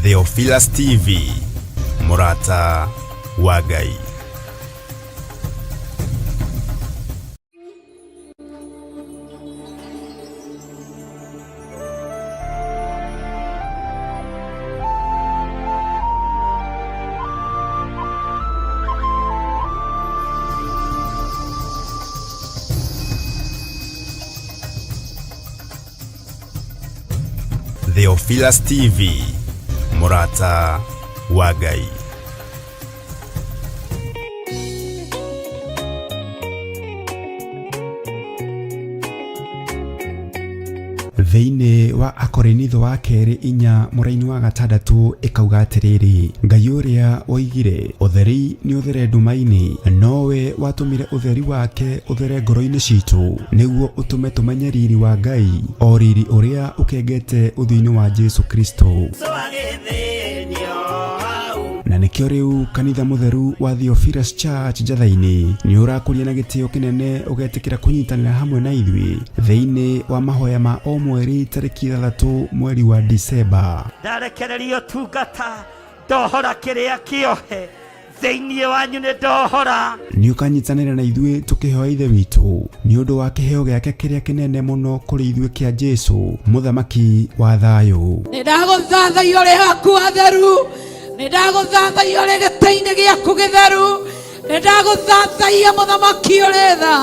Theophilus TV, mũrata wa Ngai. Theophilus TV, mũrata wa Ngai. Thĩinĩ wa Akorinitho wa kerĩ 4 mũraini wa 6 ĩkauga atĩrĩrĩ, Ngai ũrĩa woigire ũtheri nĩ ũthere nduma-inĩ, nowe watũmire ũtheri wake ũthere ngoro-inĩ citũ, nĩguo ũtũme tũmenye riri wa Ngai, o riri ũrĩa ũkengete ũthiũ-inĩ wa Jesu Kristo. Na nĩkĩo rĩu kanitha mũtheru wa Theophilus Church Njatha-inĩ nĩ ũrakũria na gĩtĩo kĩnene ũgetĩkĩra kũnyitanĩra hamwe na ithuĩ thĩinĩ wa mahoya ma o mweri tarĩki 6 mweri wa Disemba. Ndarekereria ũtungata, ndohora kĩrĩa kĩohe thĩinĩ wanyu, nĩ ndohora. Nĩ ũkanyitanĩra na ithuĩ tũkĩhoya Ithe witũ nĩ ũndũ wa kĩheo gĩake kĩrĩa kĩnene mũno kũrĩ ithuĩ kĩa Jesu, mũthamaki wa thayũ. Nĩ ndagũthathaiya ũrĩ haku hatheru, nĩ ndagũthathaiya ũrĩ gĩtĩ-inĩ gĩaku gĩtheru, nĩ ndagũthathaiya mũthamaki ũrĩ tha,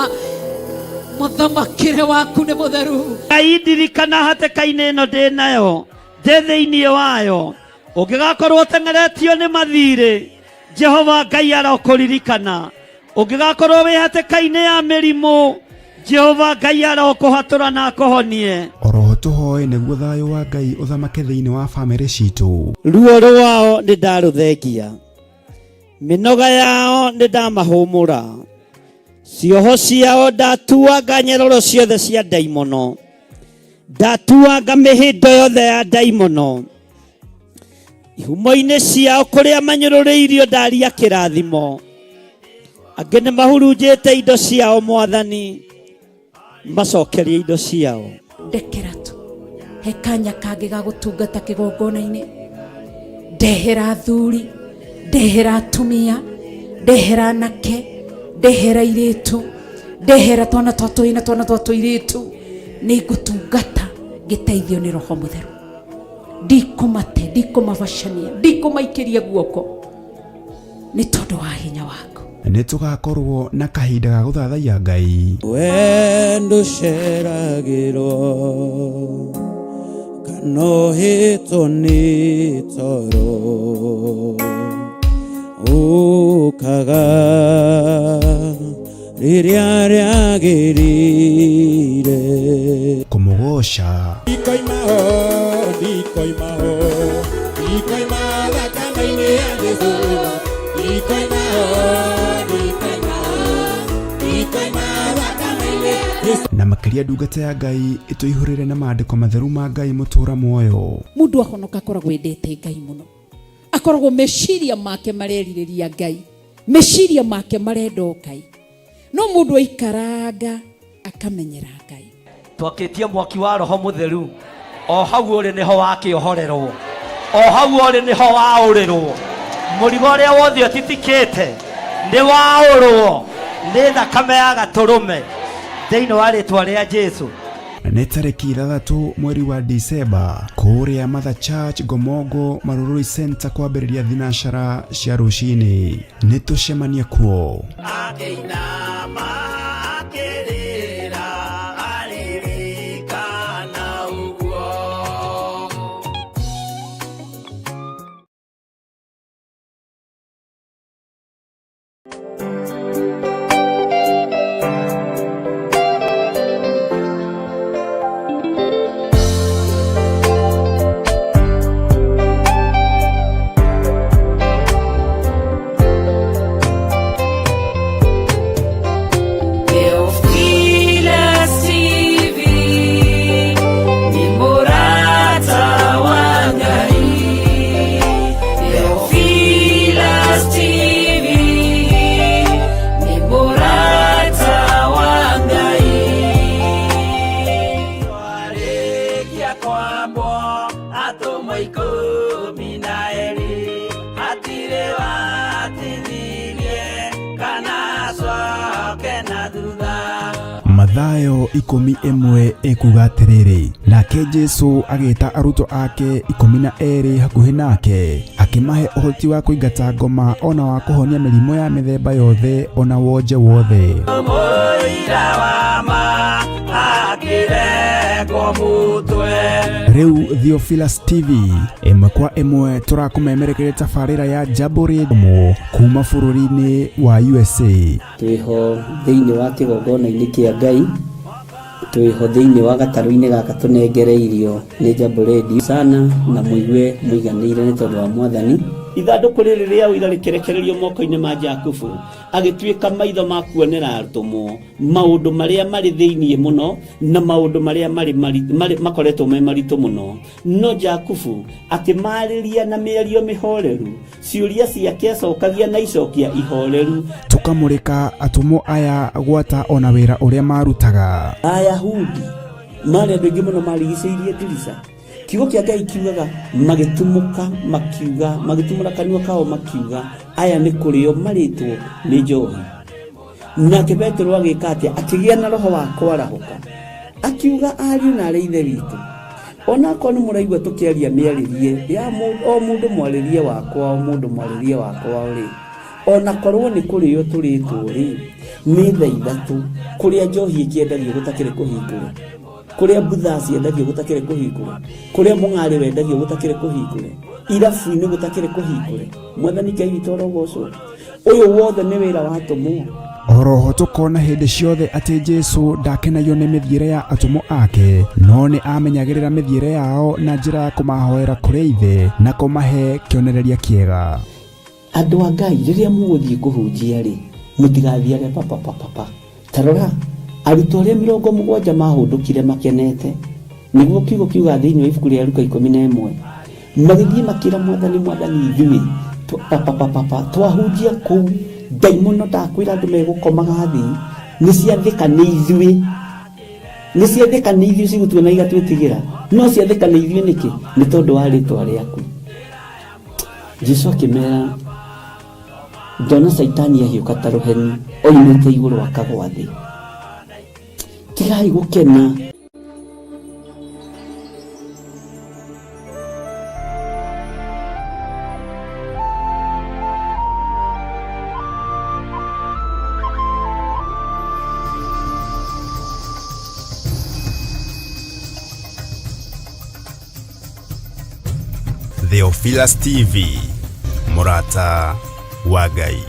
mũthamakĩre waku nĩ mũtheru. Ngai ndirikana hatĩka-inĩ ĩno ndĩ nayo, ndĩ thĩinĩ wayo, ũngĩgakorwo ũteng'eretio nĩ mathirĩ, Jehova Ngai arokũririkana. Ũngĩgakorwo wĩ hatĩka-inĩ ya mĩrimũ, Jehova Ngai arokũhatũra na akũhonie. Oroho tũhoe nĩguo thayũ wa Ngai ũthamake thĩinĩ wa famĩlĩ citũ. Ruo rwao nĩ ndarũthengia, mĩnoga yao nĩ ndamahũmũra, cioho ciao ndatuanga nyeroro ciothe cia ndaimono, ndatuanga mĩhĩndo yothe ya ndaimono, ihumo-inĩ ciao kũrĩa manyũrũrĩirio ndaria kĩrathimo, angĩ nĩ mahurunjĩte indo ciao, Mwathani macokerie indo ciao. Ndekera tu he kanya kangĩ ga gũtungata kĩgongona-inĩ, ndehera athuri, ndehera atumia, ndehera anake, ndehera airĩtu, ndehera twana twa tũhĩĩ na twana twa tũirĩtu, nĩ ngũtungata ngĩteithio nĩ Roho Mũtheru. Ndikũmate, ndikũmabacania, ndikũmaikĩria guoko nĩ tondũ wa hinya waku. Nĩ tũgakorwo na kahinda ga gũthathaiya Ngai. We ndũceragĩrwo kana ũhĩtwo nĩ toro, ũkaga rĩrĩa rĩagĩrĩire. Kũmũgoca. Ndikoima ho, ndikoima ho, ndikoima thakame-inĩ ya Jesũ. Ndikoima ho, ndikoima ho, ndikoima thakame-inĩ ya Jesũ. Na makĩria ndungata ya Ngai ĩtũihũrĩre na maandĩko matheru ma Ngai mũtũra muoyo. Mũndũ ahonoka akoragwo endete Ngai mũno, akoragwo meciria make marerirĩria Ngai, meciria make marenda o Ngai. No mũndũ aikaranga akamenyera Ngai. Twakĩtie mwaki wa Roho Mũtheru, o hau ũrĩ nĩho wakĩohorerwo, o hau ũrĩ nĩho waũrĩrwo. Mũrigo ũrĩa wothe ũtitikĩte nĩ waũrwo nĩ thakame ya Gatũrũme thĩinĩ wa rĩtwa rĩa Jesu. Nĩ tarĩki 6 mweri wa Disemba kũrĩa Mother Church Ngomongo Marurui Center kwambĩrĩria thinacara cia rũcinĩ. Nĩ tũcemanie kuo. Akĩinama akĩrĩra aririkana ũguo. Theophilus TV, ni mũrata wa Ngai. Theophilus TV, ni mũrata wa Ngai. Twarĩkia kwambwo atũmwo 12. Mathayo 11 ĩkuga atĩrĩrĩ, nake Jesu agĩta arutwo ake 12 hakuhĩ nake, akĩmahe ũhoti wa kũingata ngoma ona wa kũhonia mĩrimũ ya mĩthemba yothe ona wonje wothe. Mũira wa ma akĩrekwo mũtwe. Rĩu Theophilus TV ĩmwe kwa ĩmwe tũrakũmemerekeria tabarĩra ya Jambo Radio kuma bũrũri-inĩ wa USA. Twĩho thĩinĩ wa kĩgongona-inĩ kĩa Ngai, twĩho thĩinĩ wa gatarũ-inĩ gaka tũnengereirio nĩ Jambo Radio sana, na mũigue mũiganĩire nĩ tondũ wa Mwathani. Ithandũkũ rĩrĩ rĩa ũira rĩkĩrekererio moko-inĩ ma Jakubu, agĩtuĩka maitho ma kuonera atũmwo maũndũ marĩa marĩ thĩinĩ mũno na maũndũ marĩa marĩ makoretwo me maritũ mũno. No Jakubu akĩmarĩria na mĩario mĩhoreru, ciũria ciake acokagia na icokia ihoreru. Tũkamũrĩka atũmwo aya gwata ona wĩra ũrĩa marutaga. Ayahudi marĩ andũ aingĩ mũno marigicĩirie ndirica. Kiugo kĩa Ngai kiugaga magĩtumũka makiuga, magĩtumũra kanua kao makiuga, aya nĩ kũrĩo marĩtwo nĩ njohi. Nake Petero agĩka atĩa? Akĩgĩa na roho wa kwarahũka, akiuga, ariũ na arĩ ithe witũ, onakorwo nĩ mũraigua tũkĩaria mĩarĩrie ya o mũndũ mwarĩrie wakwa, o mũndũ mwarĩrie wakwa rĩ, onakorwo nĩ kũrĩo tũrĩtwo rĩ, nĩ thaa ithatũ kũrĩa njohi ĩkĩendagio gũtakĩrĩ kũhingũre, kũrĩa mbutha ciendagio gũtakĩrĩ kũhingũre, kũrĩa mũng'arĩ wendagio gũtakĩrĩ kũhingũre, irabu-inĩ gũtakĩrĩ kũhingũre. Mwathani Ngai witũ arogocwo. Ũyũ wothe nĩ wĩra wa atũmwo. Oroho tũkona hĩndĩ ciothe atĩ Jesu ndakenagio nĩ mĩthiĩre ya atũmwo ake, no nĩ amenyagĩrĩra mĩthiĩre yao na njĩra ya kũmahoera kũrĩ Ithe na kũmahe kĩonereria kĩega. Andũ a Ngai, rĩrĩa mũgũthiĩ kũhunjia rĩ, mũtigathiage papapapapa. Ta rora, arutwo arĩa 70 mahũndũkire makenete, nĩguo kiugo kiuga thĩinĩ wa ibuku rĩa Luka 11, magĩthiĩ makĩra Mwathani, Mwathani, ithuĩ papapapapa twahunjia kũu, ndaimono ndakwĩra andũ megũkomaga thĩ, nĩ ciathĩka nĩ ithuĩ, nĩ ciathĩka nĩ ithuĩ cigũtuona igatwĩtigĩra, no ciathĩka nĩ ithuĩ nĩkĩ? Nĩ tondũ wa rĩtwa rĩaku. Jesu akĩmera, ndona Caitani ahiũka ta rũheni oimĩte igũrũ akagwa thĩ. Tigai gũkena. Theophilus TV, mũrata wa Ngai.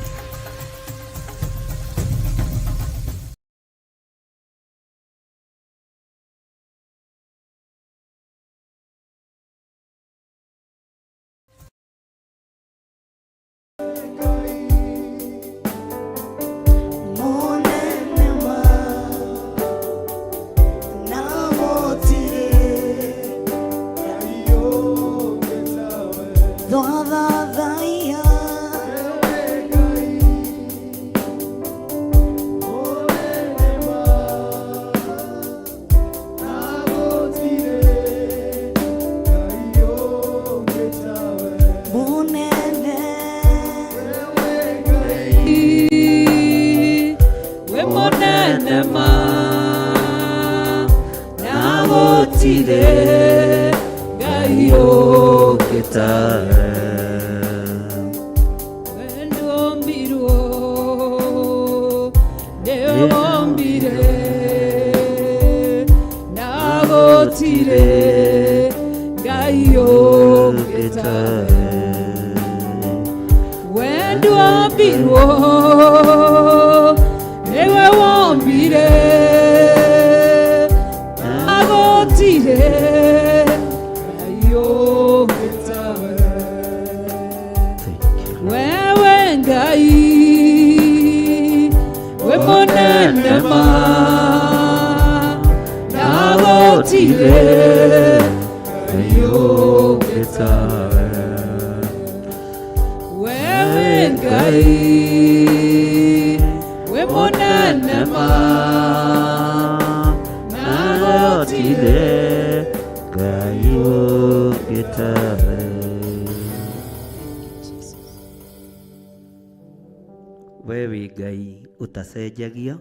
We wĩ Ngai ũtacenjagia,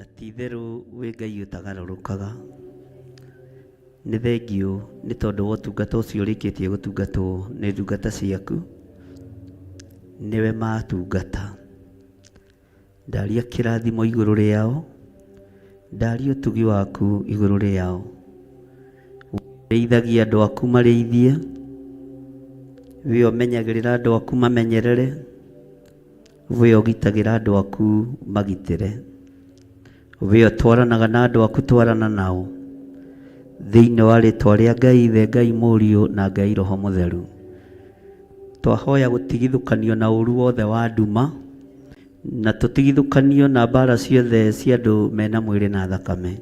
Na ti itherũ wĩ Ngai ũtagarũrũkaga. Nĩ thengiũ nĩ tondũ wa ũtungata ũcio ũrĩkĩtie gũtungatwo nĩ ndungata ciaku, nĩwe matungata. Ndaria kĩrathimo igũrũ rĩao, ndaria ũtugi waku igũrũ rĩao. Rĩithagia andũ aku marĩithie, we ũmenyagĩrĩra andũ aku mamenyerere, we ũgitagĩra andũ aku magitĩre, we ũtwaranaga na andũ aku twarana nao. Thĩinĩ wa rĩtwa rĩa Ngai Ithe, Ngai Mũriũ na Ngai Roho Mũtheru. Twahoya gũtigithũkanio na ũru wothe wa nduma, na tũtigithũkanio na mbara ciothe cia andũ mena mwĩrĩ na thakame.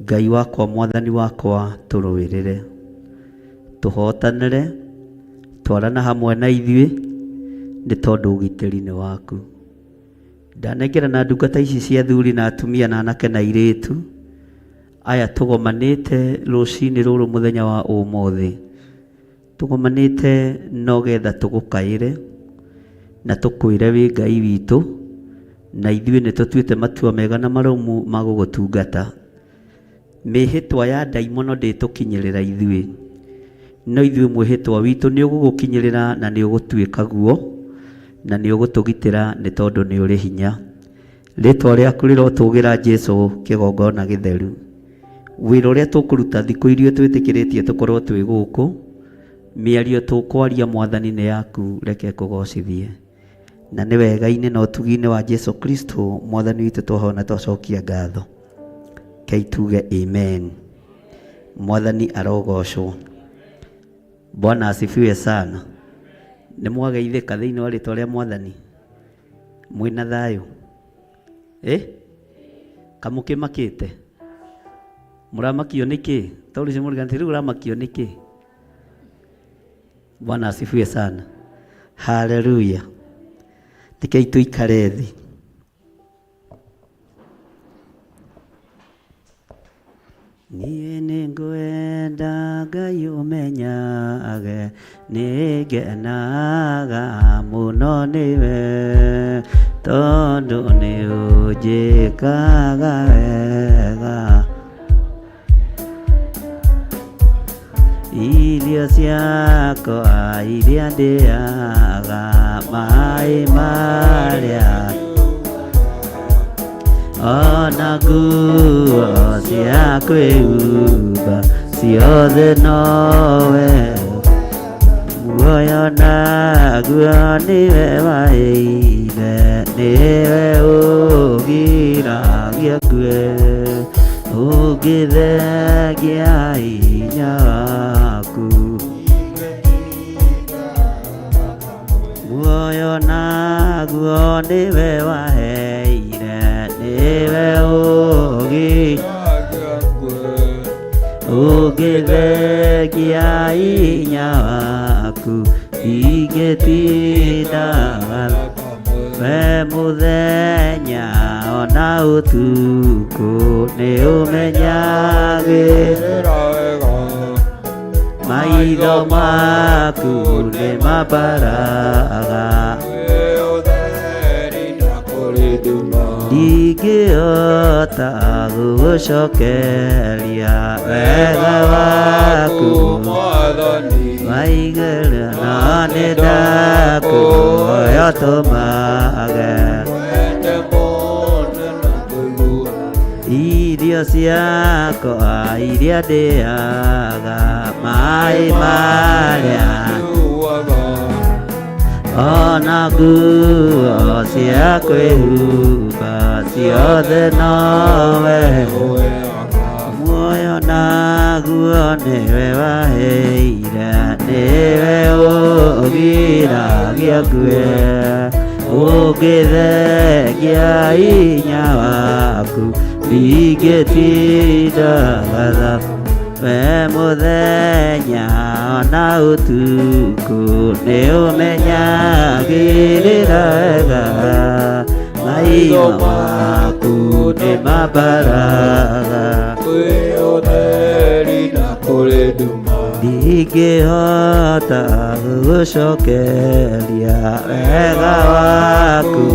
Ngai wakwa, Mwathani wakwa, tũrũĩrĩre, tũhotanĩre, twarana hamwe na ithuĩ, nĩ tondũ ũgitĩri nĩ waku. Ndanengerana ndungata ici cia athuri na atumia na anake na airĩtu aya tũgomanĩte rũcinĩ rũrũ mũthenya wa ũmũthĩ. Tũgomanĩte no getha tũgũkaĩre na tũkwĩre wĩ Ngai witũ, na ithuĩ nĩ tũtuĩte matua mega na marũmu ma gũgũtungata. Mĩhĩtwa ya ndaimono ndĩtũkinyĩrĩra ithuĩ, no ithuĩ mwĩhĩtwa witũ nĩ ũgũgũkinyĩrĩra na nĩ ũgũtuĩka guo, na nĩ ũgũtũgitĩra nĩ tondũ nĩ ũrĩ hinya. Rĩtwa rĩaku rĩrotũgĩra Jesu kĩgongona gĩtheru. Wĩra ũrĩa tũkũruta thikũ iria twĩtĩkĩrĩtie tũkorwo twĩ gũkũ, mĩario tũkwaria Mwathani nĩ yaku, reke ĩkũgocithie. Na nĩ wega-inĩ na ũtugi-inĩ wa Jesu Kristo Mwathani witũ twahoya na twacokia ngatho. Kei tuge amen. Mwathani arogocwo. Bwana asifiwe sana. Nĩ mwageithĩka thĩinĩ wa rĩtwa rĩa Mwathani? Mwĩna thayũ? Eh? Kamũkĩmakĩte? Mũramakio nĩkĩ? Tondũ ũcio mũrigani rĩu ũramakio nĩkĩ? Bwana asifiwe sana. Haleluya. Rekei tũikare thĩ. Niĩ nĩngwenda Ngai ũmenyage nĩngenaga mũno nĩwe tondũ nĩ ũnjĩkaga wega. Irio ciakwa iria ndĩaga maĩ marĩa ona nguo cia kwĩhumba ciothe nowe muoyo naguo nĩwe waheire nĩwe ũgiragia ngue ũngĩthengia hinya waku muoyo naguo nĩwe waheire nĩwe ũgi ũngĩthengia hinya waku ingĩtinda we mũthenya ona ũtukũ nĩ ũmenyagĩrĩra maitho maku nĩ mabaraga ndingĩhota gũgũcokeria wega waku waigĩrĩ na nĩ ndakũhoya tũmage irio ciakwa iria ndĩaga maĩ marĩa ona nguo cia kwĩhumba ciothe nowe muoyo naguo nĩwe waheire nĩwe ũgiragia ngue ũngĩthengia hinya waku ndingĩtinda gatha we mũthenya ona ũtukũ nĩ ũmenyagĩrĩra wega maitho maku nĩ mabaraga ndingĩhota gũgũcokeria wega waku.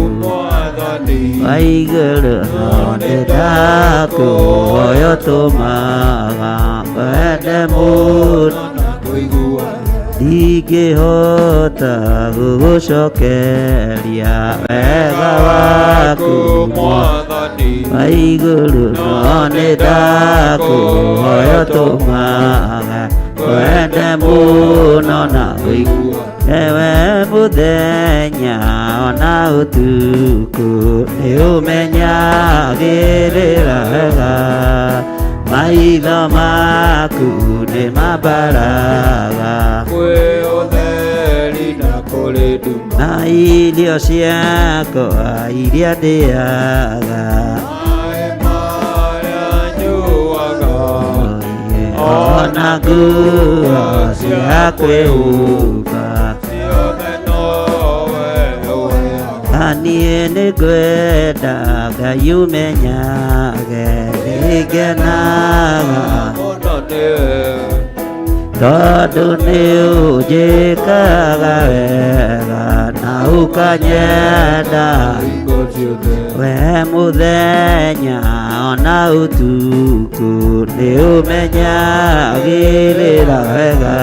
Wa igũrũ no nĩ ndakũhoya ũtũmaga ngwende mũno ndingĩhota gũgũcokeria wega waku Mwathani wa igũrũ no nĩ ndakũhoya ũtũmaga ngwende mũno na ũigue ewe mũthenya ona ũtukũ nĩ ũmenyagĩrĩra wega maitho maku nĩ mambaraga kwĩ ũtheri na kũrĩ nduma na irio ciakwa iria ndĩaga maĩ marĩa nyuaga ona nguo cia kwĩhumba ciothe nowe ũheaga na niĩ nĩngwenda Ngai ũmenyage nĩngenaga mũno nĩwe tondũ nĩ ũnjĩkaga wega na ũkanyenda hingo ciothe we mũthenya ona ũtukũ nĩ ũmenyagĩrĩra wega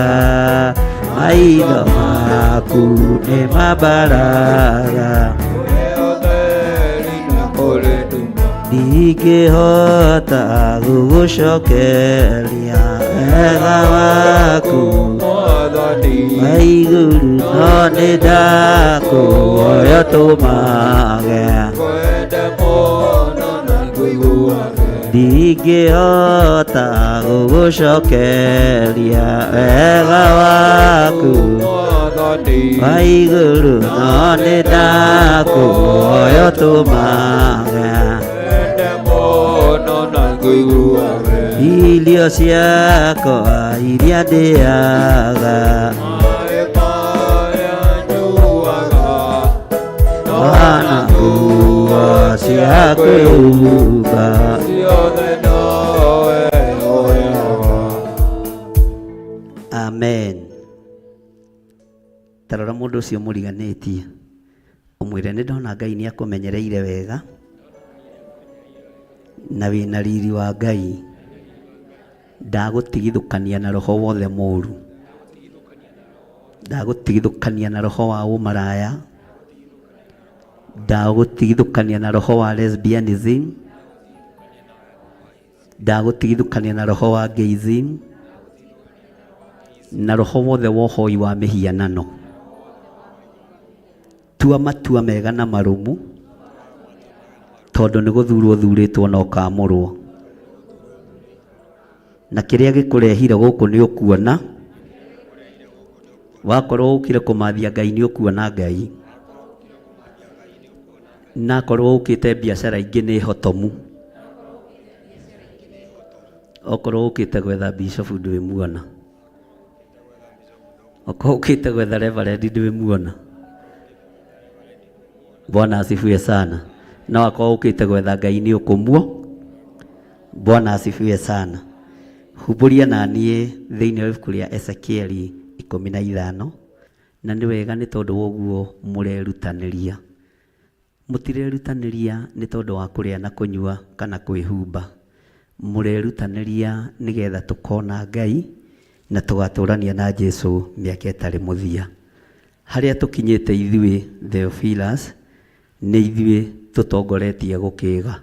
maitho maku nĩ mambaraga kũrĩ ũtheri na kũrĩ nduma ndingĩhota gũgũcokeria wega waku Mwathani wa igũrũ no nĩ ndakũhoya ũtũmage ngwende mũno na ngũiguage ndingĩhota gũgũcokeria wega waku Mwathani wa igũrũ no nĩ ndakũhoya ũtũmage ngwende mũno na ngũiguage irio ciakwa iria ndĩaga maĩ marĩa nyuaga ona nguo cia kwĩhumba ciothe nowe ũheaga amen tarora mũndũ ũcio mũriganĩtie ũmwĩre nĩ ndona ngai nĩ akũmenyereire wega na wĩna riri wa ngai ndagũtigithũkania na roho wothe mũru ndagũtigithũkania na roho wa ũmaraya ndagũtigithũkania na roho wa lesbianism ndagũtigithũkania na roho wa gayism na roho wothe wa ũhoi wa mĩhianano tua matua mega na marũmu tondũ nĩ gũthurwo ũthurĩtwo na ũkamũrwo na kĩrĩa gĩkũrehire gũkũ nĩ ũkuona wakorwo ũkire kũmathia Ngai nĩ ũkuona Ngai na akorwo ũkĩte biacara ingĩ nĩ hotomu okorwo ũkĩte gwetha bishop ndwĩmuona okorwo ũkĩte gwetha reverend ndwĩmuona Bwana asifiwe sana. No akorwo ũkĩte gwetha Ngai nĩ ũkũmuo. Bwana asifiwe sana. Humbũria na niĩ thĩinĩ wa ibuku rĩa Ezekieli 15 na nĩ wega nĩ tondũ wa ũguo mũrerutanĩria. Mũtirerutanĩria nĩ tondũ wa kũrĩa na kũnyua kana kwĩhumba. Mũrerutanĩria nĩgetha tũkona Ngai na tũgatũrania na Jesu mĩaka ĩtarĩ mũthia. Harĩa tũkinyĩte ithuĩ Theophilus nĩ ithuĩ tũtongoretie gũkĩga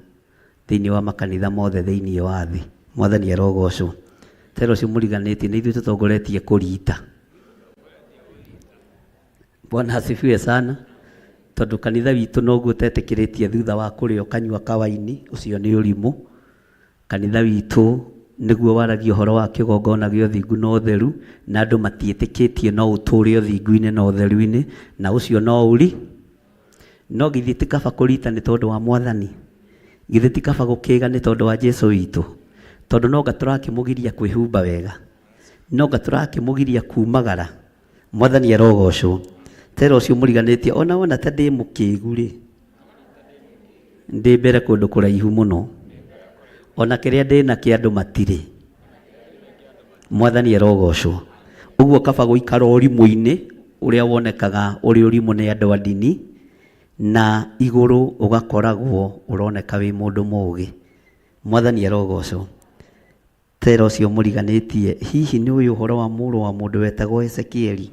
thĩinĩ wa makanitha mothe thĩinĩ wa thĩ. Mwathani arogocwo. Tera ũcio mũriganĩtie nĩ ithuĩ tũtongoretie kũrita. Bwana asifiwe sana. Tondũ kanitha witũ noguo ũtetĩkĩrĩtie thutha wa kũrĩa ũkanyua kawaini, ũcio nĩ ũrimũ. Kanitha witũ nĩguo waragia ũhoro wa kĩgongona gĩa ũthingu na ũtheru, na andũ matiĩtĩkĩtie no ũtũũre ũthingu-inĩ na ũtheru-inĩ, na ũcio no ũri. No githĩ ti kaba kũrita nĩ tondũ wa Mwathani? Githĩ ti kaba gũkĩga nĩ tondũ wa Jesu witũ? Tondũ no nga tũrakĩmũgiria kwĩhumba wega, no nga tũrakĩmũgiria kumagara. Mwathani arogocwo. Tera ũcio mũriganĩtie ona wona ta ndĩ mũkĩgu rĩ, ndĩ mbere kũndũ kũraihu mũno, ona kĩrĩa ndĩ nakĩo andũ matirĩ. Mwathani arogocwo. Ũguo kaba gũikara ũrimũ-inĩ ũrĩa wonekaga ũrĩ ũrimũ nĩ andũ a ndini, Na igũrũ ũgakoragwo ũroneka wĩ mũndũ mũũgĩ. Mwathani arogocwo. Tera ũcio mũriganĩtie, hihi nĩ ũĩ ũhoro wa mũrũ wa mũndũ wetagwo Ezekieli?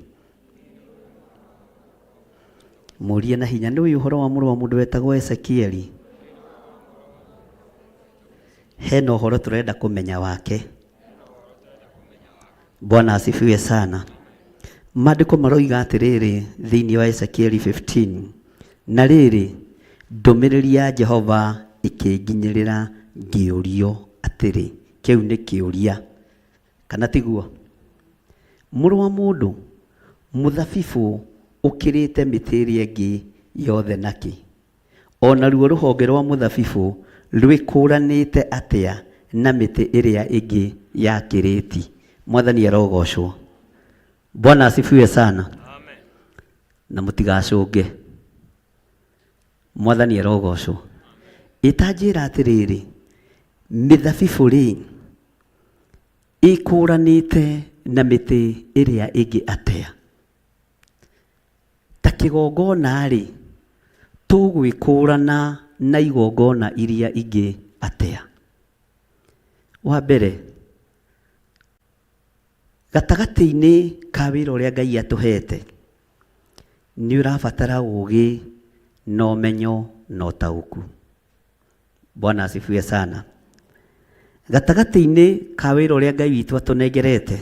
Mũrie na hinya, nĩ ũĩ ũhoro wa mũrũ wa mũndũ wetagwo Ezekieli? Hena ũhoro tũrenda kũmenya wake. Bwana asifiwe sana. Maandĩko maroiga atĩrĩrĩ thĩinĩ wa Ezekieli 15, na rĩrĩ, ndũmĩrĩri ya Jehova ĩkĩnginyĩrĩra ngĩũrio atĩrĩ, kĩu nĩ kĩũria kana tiguo? Mũrũ wa mũndũ, mũthabibũ ũkĩrĩte mĩtĩ ĩrĩa ĩngĩ yothe nakĩ? O naruo rũhonge rwa mũthabibũ rwĩkũũranĩte atĩa na mĩtĩ ĩrĩa ĩngĩ ya kĩrĩti? Mwathani arogocwo. Bwana asifiwe sana. Na mũtigacũnge. Mwathani arogocwo. Ĩtanjĩra atĩrĩrĩ, mĩthabibũ rĩ, ĩkũũranĩte na mĩtĩ ĩrĩa ĩngĩ atĩa? Ta kĩgongona-rĩ, tũgwĩkũũrana na igongona iria ingĩ atĩa? Wa mbere, gatagatĩ-inĩ ka wĩra ũrĩa Ngai atũhete, nĩ ũrabatara ũũgĩ na ũmenyo na ũtaũku. Bwana asifiwe sana. Gatagatĩ-inĩ ka wĩra ũrĩa Ngai witũ atũnengerete,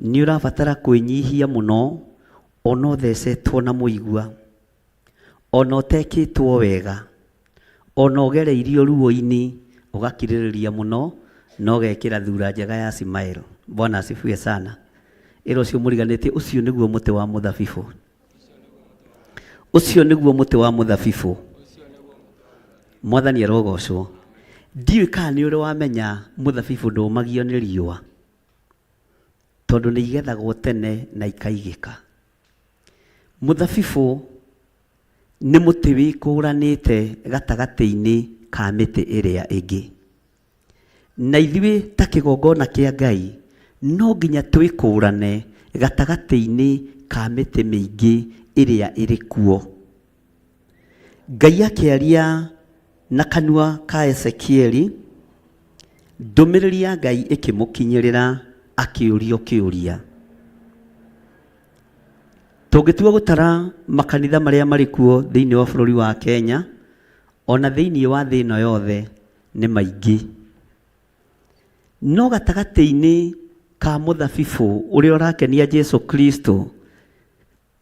nĩ ũrabatara kwĩnyihia mũno ona ũthecetwo na mũigua, ona ũtekĩtwo wega, ona ũgereirio ruo-inĩ, ũgakirĩrĩria mũno na ũgekĩra thura njega ya smile. Bwana asifiwe sana. Ĩra ũcio mũriganĩtie, ũcio nĩguo mũtĩ wa mũthabibũ. Ũcio nĩguo mũtĩ wa mũthabibũ. Mwathani arogocwo. Ndiũĩ kana nĩ ũrĩ wamenya mũthabibũ ndũmagio nĩ riũa, tondũ nĩ igethagwo tene na ikaigĩka. Mũthabibũ nĩ mũtĩ wĩkũranĩte gatagatĩ-inĩ ka mĩtĩ ĩrĩa ĩngĩ. Na ithuĩ ta kĩgongona kĩa Ngai, no nginya twĩkũũrane gatagatĩ-inĩ ka mĩtĩ mĩingĩ ĩrĩa ĩrĩ kuo. Ngai akĩaria na kanua ka Ezekieli, ndũmĩrĩri ya Ngai ĩkĩmũkinyĩrĩra akĩũrio kĩũria. Tũngĩtua gũtara makanitha marĩa marĩ kuo thĩinĩ wa bũrũri wa Kenya, ona thĩinĩ wa thĩ ĩno yothe, nĩ maingĩ. No gatagatĩ-inĩ ka mũthabibũ ũrĩa ũrakenia Jesu Kristo,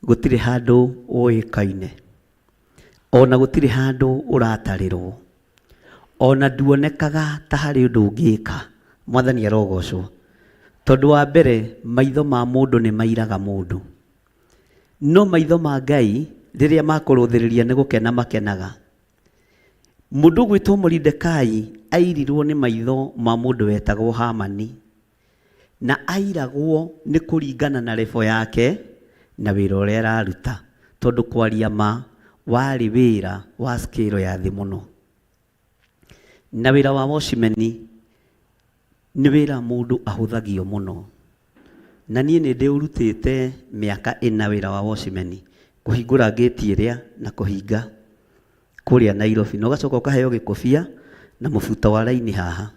gũtirĩ handũ ũĩkaine, ona gũtirĩ handũ ũratarĩrwo, ona nduonekaga ta harĩ ũndũ ũngĩka. Mwathani arogocwo. Tondũ wa mbere, maitho ma mũndũ nĩ mairaga mũndũ. No maitho ma Ngai rĩrĩa makũrũthĩrĩria nĩ gũkena makenaga. Mũndũ ũgwĩtwo Moridekai airirwo nĩ maitho ma mũndũ wetagwo Hamani, na airagwo nĩ kũringana na level yake na wĩra ũrĩa araruta, tondũ kwaria ma warĩ wĩra wa scale ya thĩ mũno. Na wĩra wa watchman Nĩ wĩra mũndũ ahũthagio mũno. Na niĩ nĩ ndĩũrutĩte mĩaka ĩna wĩra wa watchman, kũhingũra ngĩti ĩrĩa na kũhinga kũrĩa Nairobi. Na ũgacoka ũkaheo gĩkobia na mũbuto wa raini haha.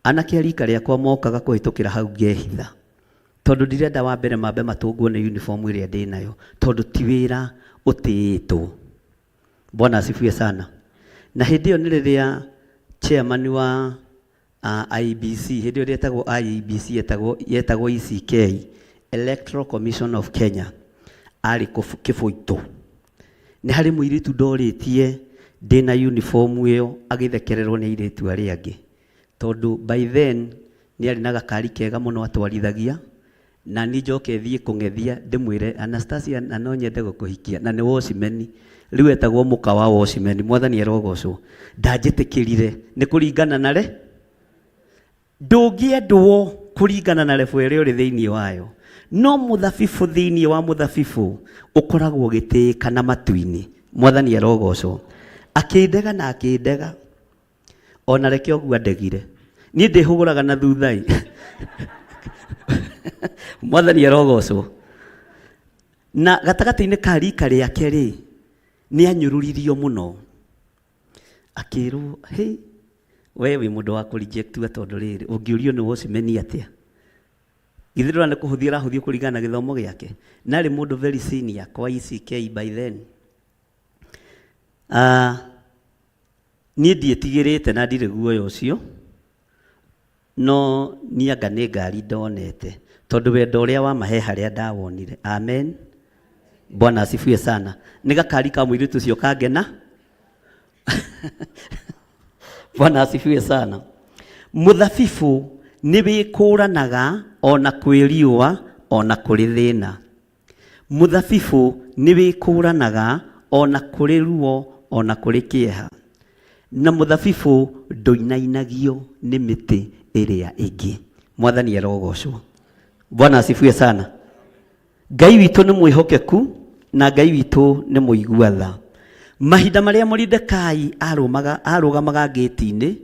Anake a rika rĩakwa mokaga kũhĩtũkĩra hau ngehitha. Tondũ ndirenda wa mbere mambe matũngwo nĩ uniform ĩrĩa ndĩnayo, tondũ ti wĩra ũtĩĩtwo. Bwana asifiwe sana. Na hĩndĩ ĩyo nĩ rĩrĩa chairman wa IEBC, hĩndĩ ĩyo ndĩetagwo IEBC, yetagwo, yetagwo ECK, Electoral Commission of Kenya, arĩ Kĩbũitũ. Nĩ harĩ mũirĩtu ndorĩtie ndĩna uniform ĩyo agĩthekererwo nĩ airĩtu arĩa angĩ. Tondũ by then nĩ arĩ na gakari kega mũno atwarithagia, Na niĩ njoke thiĩ kũng'ethia ndĩmwĩre Anastasia na no nyende gũkũhikia na nĩ watchman rĩu etagwo mũka wa watchman mwathani arogocwo ndanjĩtĩkĩrire nĩ kũringana na re ndũngĩendwo kũringana na level ĩrĩa ũrĩ thĩinĩ wayo no mũthabibũ thĩinĩ wa mũthabibũ ũkoragwo ũgĩtĩĩka na matu-inĩ mwathani arogocwo akĩndega na akĩndega ona reke ũguo andegire niĩ ndĩhũgũraga na thutha ĩ mwathani arogocwo na gatagatĩ-inĩ ka rika rĩake rĩ Nĩ anyũrũririo mũno. Akĩrwo, hĩ, we wĩ mũndũ wa kũrejectiwa tondũ rĩrĩ, ũngĩũrio nĩ watchman atĩa? Githĩ ndũrona nĩ kũhũthia arahũthio kũringana na gĩthomo gĩake? Na arĩ mũndũ very senior kwa ECK by then. Ah, niĩ ndiĩtigĩrĩte na ndirĩ guoya ũcio, no niĩ anga nĩ ngari ndonete, tondũ wendo ũrĩa wa ma he harĩa ndawonire. Amen. Bwana asifiwe sana. Nĩ gakari ka mũirĩtu ũcio kangena. Bwana asifiwe sana. Mũthabibũ nĩ wĩkũranaga ona kwĩ riũa ona kũrĩ thĩna. Mũthabibũ nĩ wĩkũranaga o na kũrĩ ruo o na kũrĩ kĩeha, na mũthabibũ ndũinainagio nĩ mĩtĩ ĩrĩa ĩngĩ. Mwathani arogocwo. Bwana asifiwe sana. Ngai witũ nĩ mwĩhokeku na Ngai witũ nĩ mũigua tha. Mahinda marĩa Moridekai arũmaga arũgamaga ngĩti-inĩ,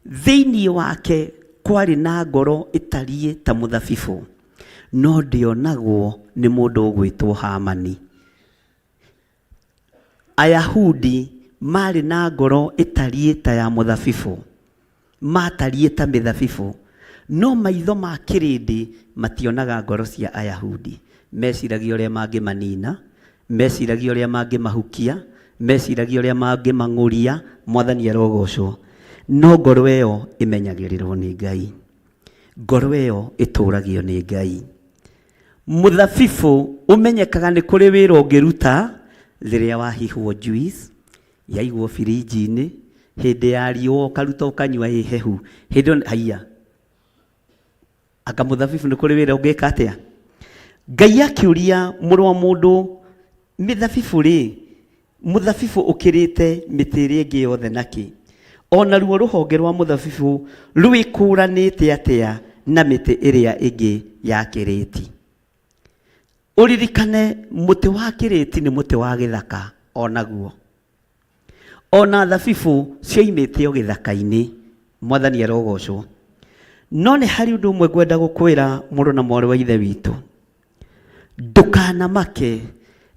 thĩinĩ wake kwarĩ na ngoro ĩtariĩ ta mũthabibũ. No ndĩonagwo nĩ mũndũ ũgwĩtwo Hamani. Ayahudi maarĩ na ngoro ĩtariĩ ta ya mũthabibũ, maatariĩ ta mĩthabibũ, no maitho ma kĩrĩndĩ mationaga ngoro cia Ayahudi. Meciragia ũrĩa mangĩmanina, meciragia ũrĩa mangĩmahukia, meciragia ũrĩa mangĩmang'ũria, Mwathani arogocwo. No ngoro ĩyo ĩmenyagĩrĩrwo nĩ Ngai. Ngoro ĩyo ĩtũragio nĩ Ngai. Mũthabibũ ũmenyekaga nĩ kũrĩ wĩra ũngĩruta rĩrĩa wahihwo juice, yaigwo birinji-inĩ, hĩndĩ ya riũa ũkaruta ũkanyua ĩ hehu. Hĩndĩ ĩyo haiya, anga mũthabibũ nĩ kũrĩ wĩra ũngĩka atĩa? Ngai akĩũria mũrũ wa mũndũ, mĩthabibũ rĩ, Mũthabibũ ũkĩrĩte mĩtĩ ĩrĩa ĩngĩ yothe nakĩ? O naruo rũhonge rwa mũthabibũ rwĩkũũranĩte atĩa na mĩtĩ ĩrĩa ĩngĩ ya kĩrĩti? Ũririkane mũtĩ wa kĩrĩti nĩ mũtĩ wa gĩthaka o naguo. O na thabibũ cioimĩte o gĩthaka-inĩ. Mwathani arogocwo. No nĩ harĩ ũndũ ũmwe ngwenda gũkwĩra mũrũ na mwarĩ wa Ithe witũ. Ndũkanamake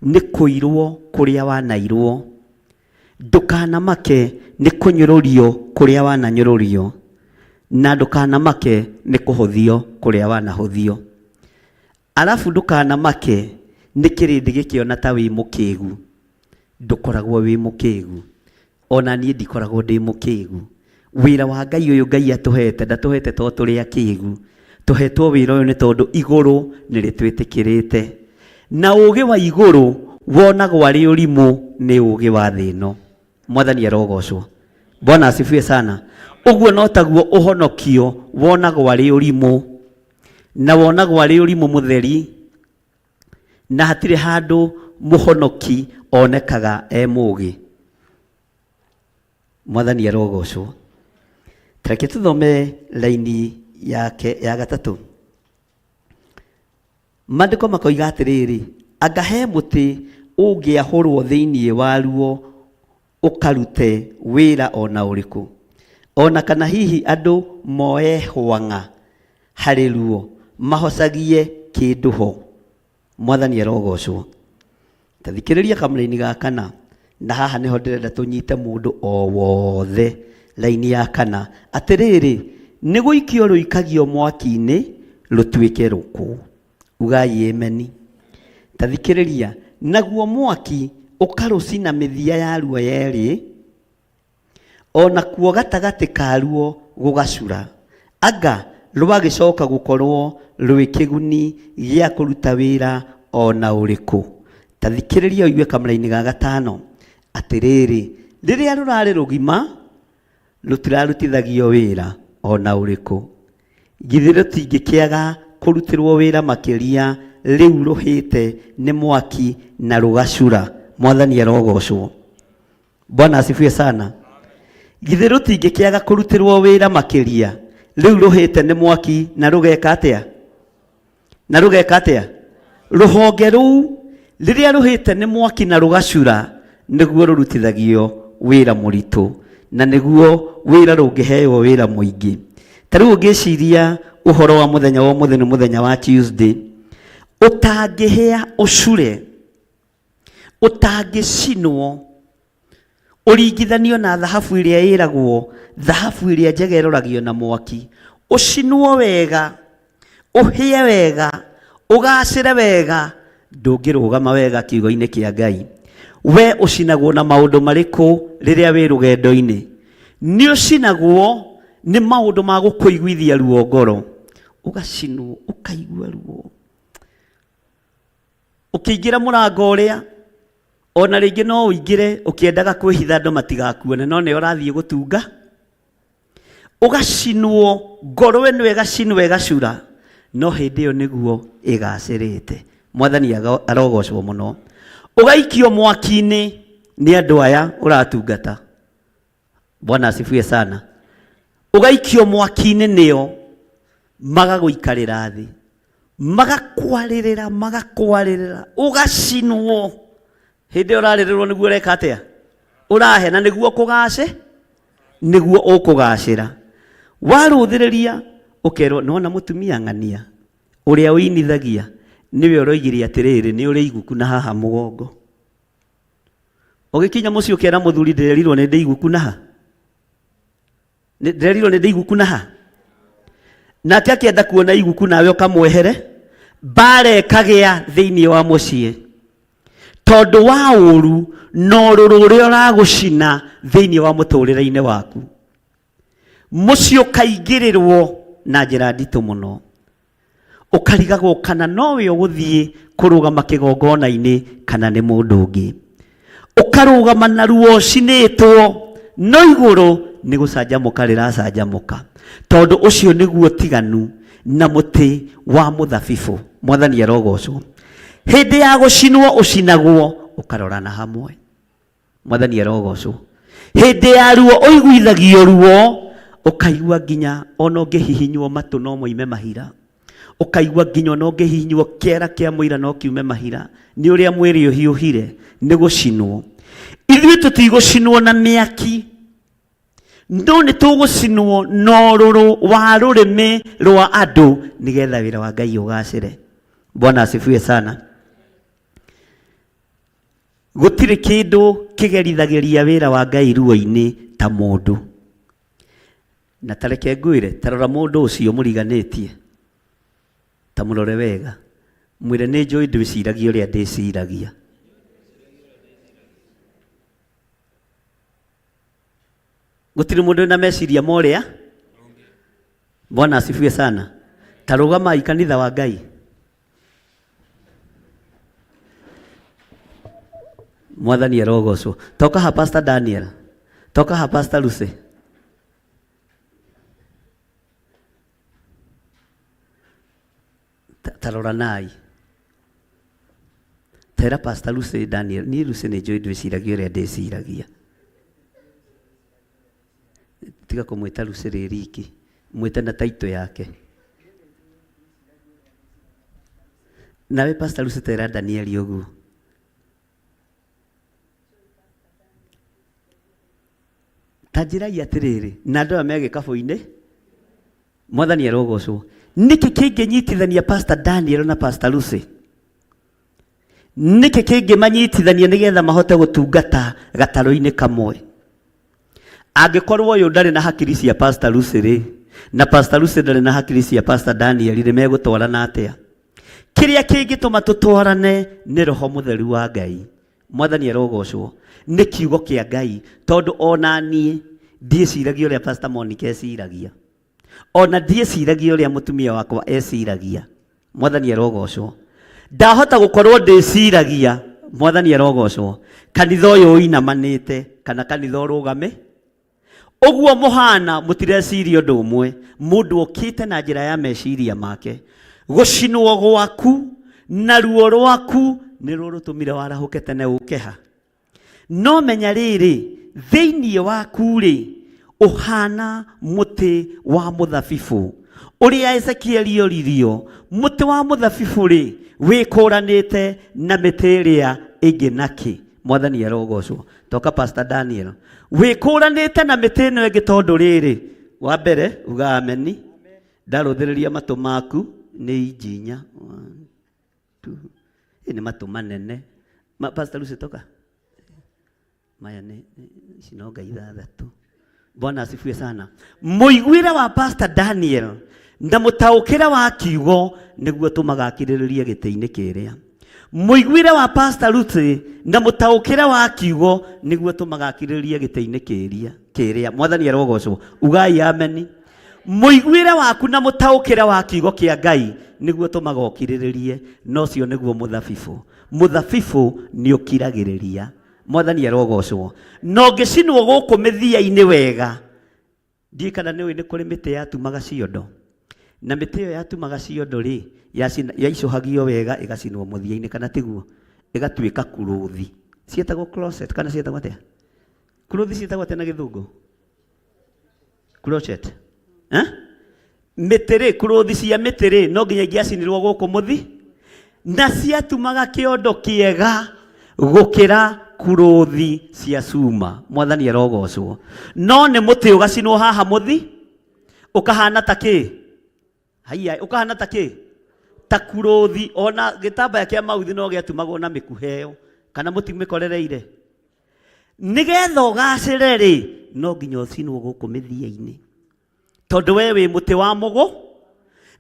nĩ kũirwo kũrĩa wanairwo, ndũkanamake nĩ kũnyũrũrio kũrĩa wananyũrũrio, na ndũkanamake nĩ kũhũthio kũrĩa wanahũthio. Arabu ndũkanamake nĩ kĩrĩndĩ gĩkĩona ta wĩ mũkĩgu, ndũkoragwo wĩ mũkĩgu. Ona niĩ ndikoragwo ndĩ mũkĩgu. Wĩra wa Ngai ũyũ Ngai atũhete, ndatũhete to tũrĩ akĩgu. Tũhetwo wĩra ũyũ nĩ tondũ igũrũ nĩ rĩtwĩtĩkĩrĩte. Na ũgĩ wa igũrũ wonagwo arĩ ũrimũ nĩ ũgĩ wa thĩ ĩno. Mwathani arogocwo. Bwana asifiwe sana. Ũguo no taguo ũhonokio wonagwo arĩ ũrimũ. Na wonagwo arĩ ũrimũ mũtheri. Na hatirĩ handũ mũhonoki onekaga e mũgĩ. Mwathani arogocwo. Tareke tũthome raini yake ya gatatũ. Maandĩko makoiga atĩrĩrĩ, anga he mũtĩ ũngĩahũrwo thĩinĩ waruo ũkarute wĩra o na ũrĩkũ, o na kana hihi andũ moe hwang'a harĩ ruo mahocagie kĩndũ ho. Mwathani arogocwo. Ta thikĩrĩria kamũraini ga kana, na haha nĩho ndĩrenda tũnyite mũndũ o wothe raini ya kana. Atĩrĩrĩ, nĩ gũikio rũikagio mwaki-inĩ rũtuĩke rũkũ. Ugai ameni. Ta thikĩrĩria, naguo mwaki ũkarũcina mĩthia yaruo yerĩ, o nakuo gatagatĩ karuo gũgacura. Anga rwagĩcoka gũkorwo rwĩ kĩguni gĩa kũruta wĩra o na ũrĩkũ? Ta thikĩrĩria ũigue kamũraini ga gatano. Atĩrĩrĩ, rĩrĩa rũrarĩ rũgima, rũtirarutithagio wĩra o na ũrĩkũ. Githĩ rũtingĩkĩaga kũrutĩrwo wĩra makĩria rĩu rũhĩte nĩ mwaki na rũgacura? Mwathani arogocwo. Bwana asifiwe sana. Githĩ rũtingĩkĩaga kũrutĩrwo wĩra makĩria rĩu rũhĩte nĩ mwaki na rũgeka atĩa? Na rũgeka atĩa? Rũhonge rũu rĩrĩa rũhĩte nĩ mwaki na rũgacura nĩguo rũrutithagio wĩra mũritũ na nĩguo wĩra rũngĩheo wĩra mũingĩ. Ta rĩu ũngĩciria ũhoro wa mũthenya wa ũmũthĩ nĩ mũthenya wa Tuesday, ũtangĩhĩa ũcure. Ũtangĩcinwo ũringithanio na thahabu ĩrĩa ĩragwo thahabu ĩrĩa njega ĩroragio na mwaki. Ũcinwo wega, ũhĩe wega, ũgacĩre wega, ndũngĩrũgama wega kiugo-inĩ kĩa Ngai. We ũcinagwo na maũndũ marĩkũ rĩrĩa wĩ rũgendo-inĩ? Nĩ ũcinagwo nĩ maũndũ ma gũkũiguithia ruo ngoro, ũgacinwo ũkaigua ruo. Ũkĩingĩra mũrango ũrĩa ona rĩngĩ no ũingĩre ũkĩendaga kwĩhitha andũ matigakuone, no nĩo ũrathiĩ gũtunga. Ũgacinwo ngoro ĩno ĩgacinwo ĩgacura, no hĩndĩ ĩyo nĩguo ĩgacĩrĩte. Mwathani arogocwo mũno. Ũgaikio mwaki-inĩ nĩ andũ aya ũratungata. Bwana asifiwe sana. Ũgaikio mwaki-inĩ nĩo, magagũikarĩra thĩ, magakwarĩrĩra, magakwarĩrĩra, ũgacinwo. Hĩndĩ ĩyo ũrarĩrĩrwo nĩguo ũreka atĩa? Ũrahe, na nĩguo kũgace, nĩguo ũkũgacĩra. Warũthĩrĩria ũkerwo, nĩwona mũtumia ng'ania ũrĩa ũinithagia nĩwe ũroigire atĩrĩrĩ, nĩ ũrĩ iguku na haha mũgongo. Ũgĩkinya mũciĩ ũkera mũthuri ndĩrerirwo nĩ ndĩ iguku na ha, ndĩrerirwo nĩ ndĩ iguku na ha. Nake akĩenda kuona iguku nawe ũkamwehere, mbara ĩkagĩa thĩinĩ wa mũciĩ tondũ wa ũru na ũrũrũ ũrĩa ũragũcina thĩinĩ wa mũtũrĩre-inĩ waku. Mũciĩ ũkaingĩrĩrwo na njĩra nditũ mũno, ũkarigagwo kana nowe ũgũthiĩ kũrũgama kĩgongona-inĩ kana nĩ mũndũ ũngĩ. Ũkarũgama na ruo ũcinĩtwo, no igũrũ nĩ gũcanjamũka rĩracanjamũka, tondũ ũcio nĩguo ũtiganu na mũtĩ wa mũthabibũ. Mwathani arogocwo. Hĩndĩ ya gũcinwo ũcinagwo ũkarorana hamwe. Mwathani arogocwo. Hĩndĩ ya ruo ũiguithagio ruo, ũkaigua nginya ona ũngĩhihinywo matũ no moime mahira, ũkaigua nginya ona ũngĩhihinywo kĩara kĩa mũira no kiume mahira, nĩ ũrĩa mwĩrĩ ũhiũhire nĩ gũcinwo. Ithuĩ tũtigũcinwo na mĩaki, no nĩ tũgũcinwo na ũrũrũ wa rũrĩmĩ rwa andũ, nĩgetha wĩra wa Ngai ũgacĩre. Bwana asifiwe sana. Gũtirĩ kĩndũ kĩgerithagĩria wĩra wa Ngai ruo-inĩ ta mũndũ. Na ta reke ngwĩre, ta rora mũndũ ũcio mũriganĩtie, ta mũrore wega, mwĩre nĩ njũĩ ndwĩciragia ũrĩa ndĩciragia. Gũtirĩ mũndũ wĩna meciria ma ũrĩa. Bwana asifiwe sana. Ta rũgamai kanitha wa Ngai. Mwathani arogocwo. Toka ha Pastor Daniel. Toka ha Pastor Lucy. Ta rora nai. Tera Pastor Lucy Daniel. Niĩ Lucy nĩ njũĩ ndwĩciragia ũrĩa ndĩciragia. Tiga kũmwĩta Lucy rĩ riki. Mwĩte na taito yake. Nawe Pastor Lucy tera Daniel ũguo. Ta njĩrai atĩrĩrĩ, na andũ aya me gĩkabũ-inĩ, Mwathani arogocwo. Nĩkĩ kĩngĩnyitithania Pastor Daniel na Pastor Lucy? Nĩkĩ kĩngĩmanyitithania nĩgetha mahote gũtungata gatarũ-inĩ kamwe? Angĩkorwo ũyũ ndarĩ na hakiri cia Pastor Lucy rĩ, na Pastor Lucy ndarĩ na hakiri cia Pastor Daniel rĩ, megũtwarana atĩa? Kĩrĩa kĩngĩtũma tũtwarane nĩ Roho Mũtheru wa Ngai. Mwathani arogocwo. Nĩ kiugo kĩa Ngai, tondũ ona niĩ ndiĩciragia ũrĩa Pastor Monica eciragia. Ona ndiĩciragia ũrĩa mũtumia wakwa eciragia. Mwathani arogocwo. Ndahota gũkorwo ndĩciragia, Mwathani arogocwo, kanitha ũyũ ũinamanĩte kana kanitha ũrũgame. Ũguo mũhana mũtireciria ũndũ ũmwe. Mũndũ okĩte na njĩra ya meciria make. Gũcinwo gwaku na ruo rwaku nĩ ruo rũtũmire warahũke tene ũke ha. No menya rĩrĩ, thĩinĩ waku-rĩ, ũhana mũtĩ wa mũthabibũ ũrĩa Ezekieli oririo. Mũtĩ wa mũthabibũ-rĩ, wĩkũranĩte na mĩtĩ ĩrĩa ĩngĩ nakĩ? Mwathani arogocwo. Toka Pastor Daniel. Wĩkũranĩte na mĩtĩ ĩno ĩngĩ tondũ rĩrĩ, wa mbere uga ameni, ndarũthĩrĩria matũ maku nĩ inji inya. One, two. Ĩ nĩ matũ manene. Ma, Pastor Lucy toka maya nĩ ici no ngai ithathatũ. Bwana asifiwe sana. Mũiguĩre wa Pastor Daniel na mũtaũkĩre wa kiugo nĩguo tũmaga akirĩrĩrie gĩtĩ-inĩ kĩrĩa. Mũiguĩre wa Pastor Ruth na mũtaũkĩre wa kiugo nĩguo tũmaga akirĩrĩrie gĩtĩ-inĩ kĩrĩa kĩrĩa. Mwathani arogocwo. Ugai ameni. Mũiguĩre waku na mũtaũkĩre wa kiugo kĩa Ngai nĩguo tũmaga ũkirĩrĩrie, na ũcio nĩguo mũthabibũ. Mũthabibũ nĩ ũkiragĩrĩria. Mwathani arogocwo. Na ũngĩcinwo gũkũ mĩthia-inĩ wega, ndiũĩ kana nĩ ũĩ nĩ kũrĩ mĩtĩ yatumaga ciondo. Na mĩtĩ ĩyo yatumaga ciondo rĩ, yaicũhagio wega ĩgacinwo mũthia-inĩ, kana tiguo? Ĩgatuĩka kuruthi. Ciĩtagwo crochet kana ciĩtagwo atĩa? Kuruthi ciĩtagwo atĩa na gĩthũngũ? Crochet. Eh? Mĩtĩ rĩ, kuruthi cia mĩtĩ rĩ, no nginya ingĩacinirwo gũkũ mũthi, na ciatumaga kĩondo kĩega gũkĩra kuruthi cia cuma. Mwathani arogocwo. No nĩ mũtĩ ũgacinwo haha mũthi, ũkahana ta kĩ? Haiya, ũkahana ta kĩ? Ta kuruthi. Ona gĩtambaya kĩa mauthi no gĩatumagwo na mĩkuha ĩyo, kana mũtimĩkorereire? Nĩgetha ũgacĩre rĩ, no nginya ũcinwo gũkũ mĩthia-inĩ, tondũ we wĩ mũtĩ wa mũgũ.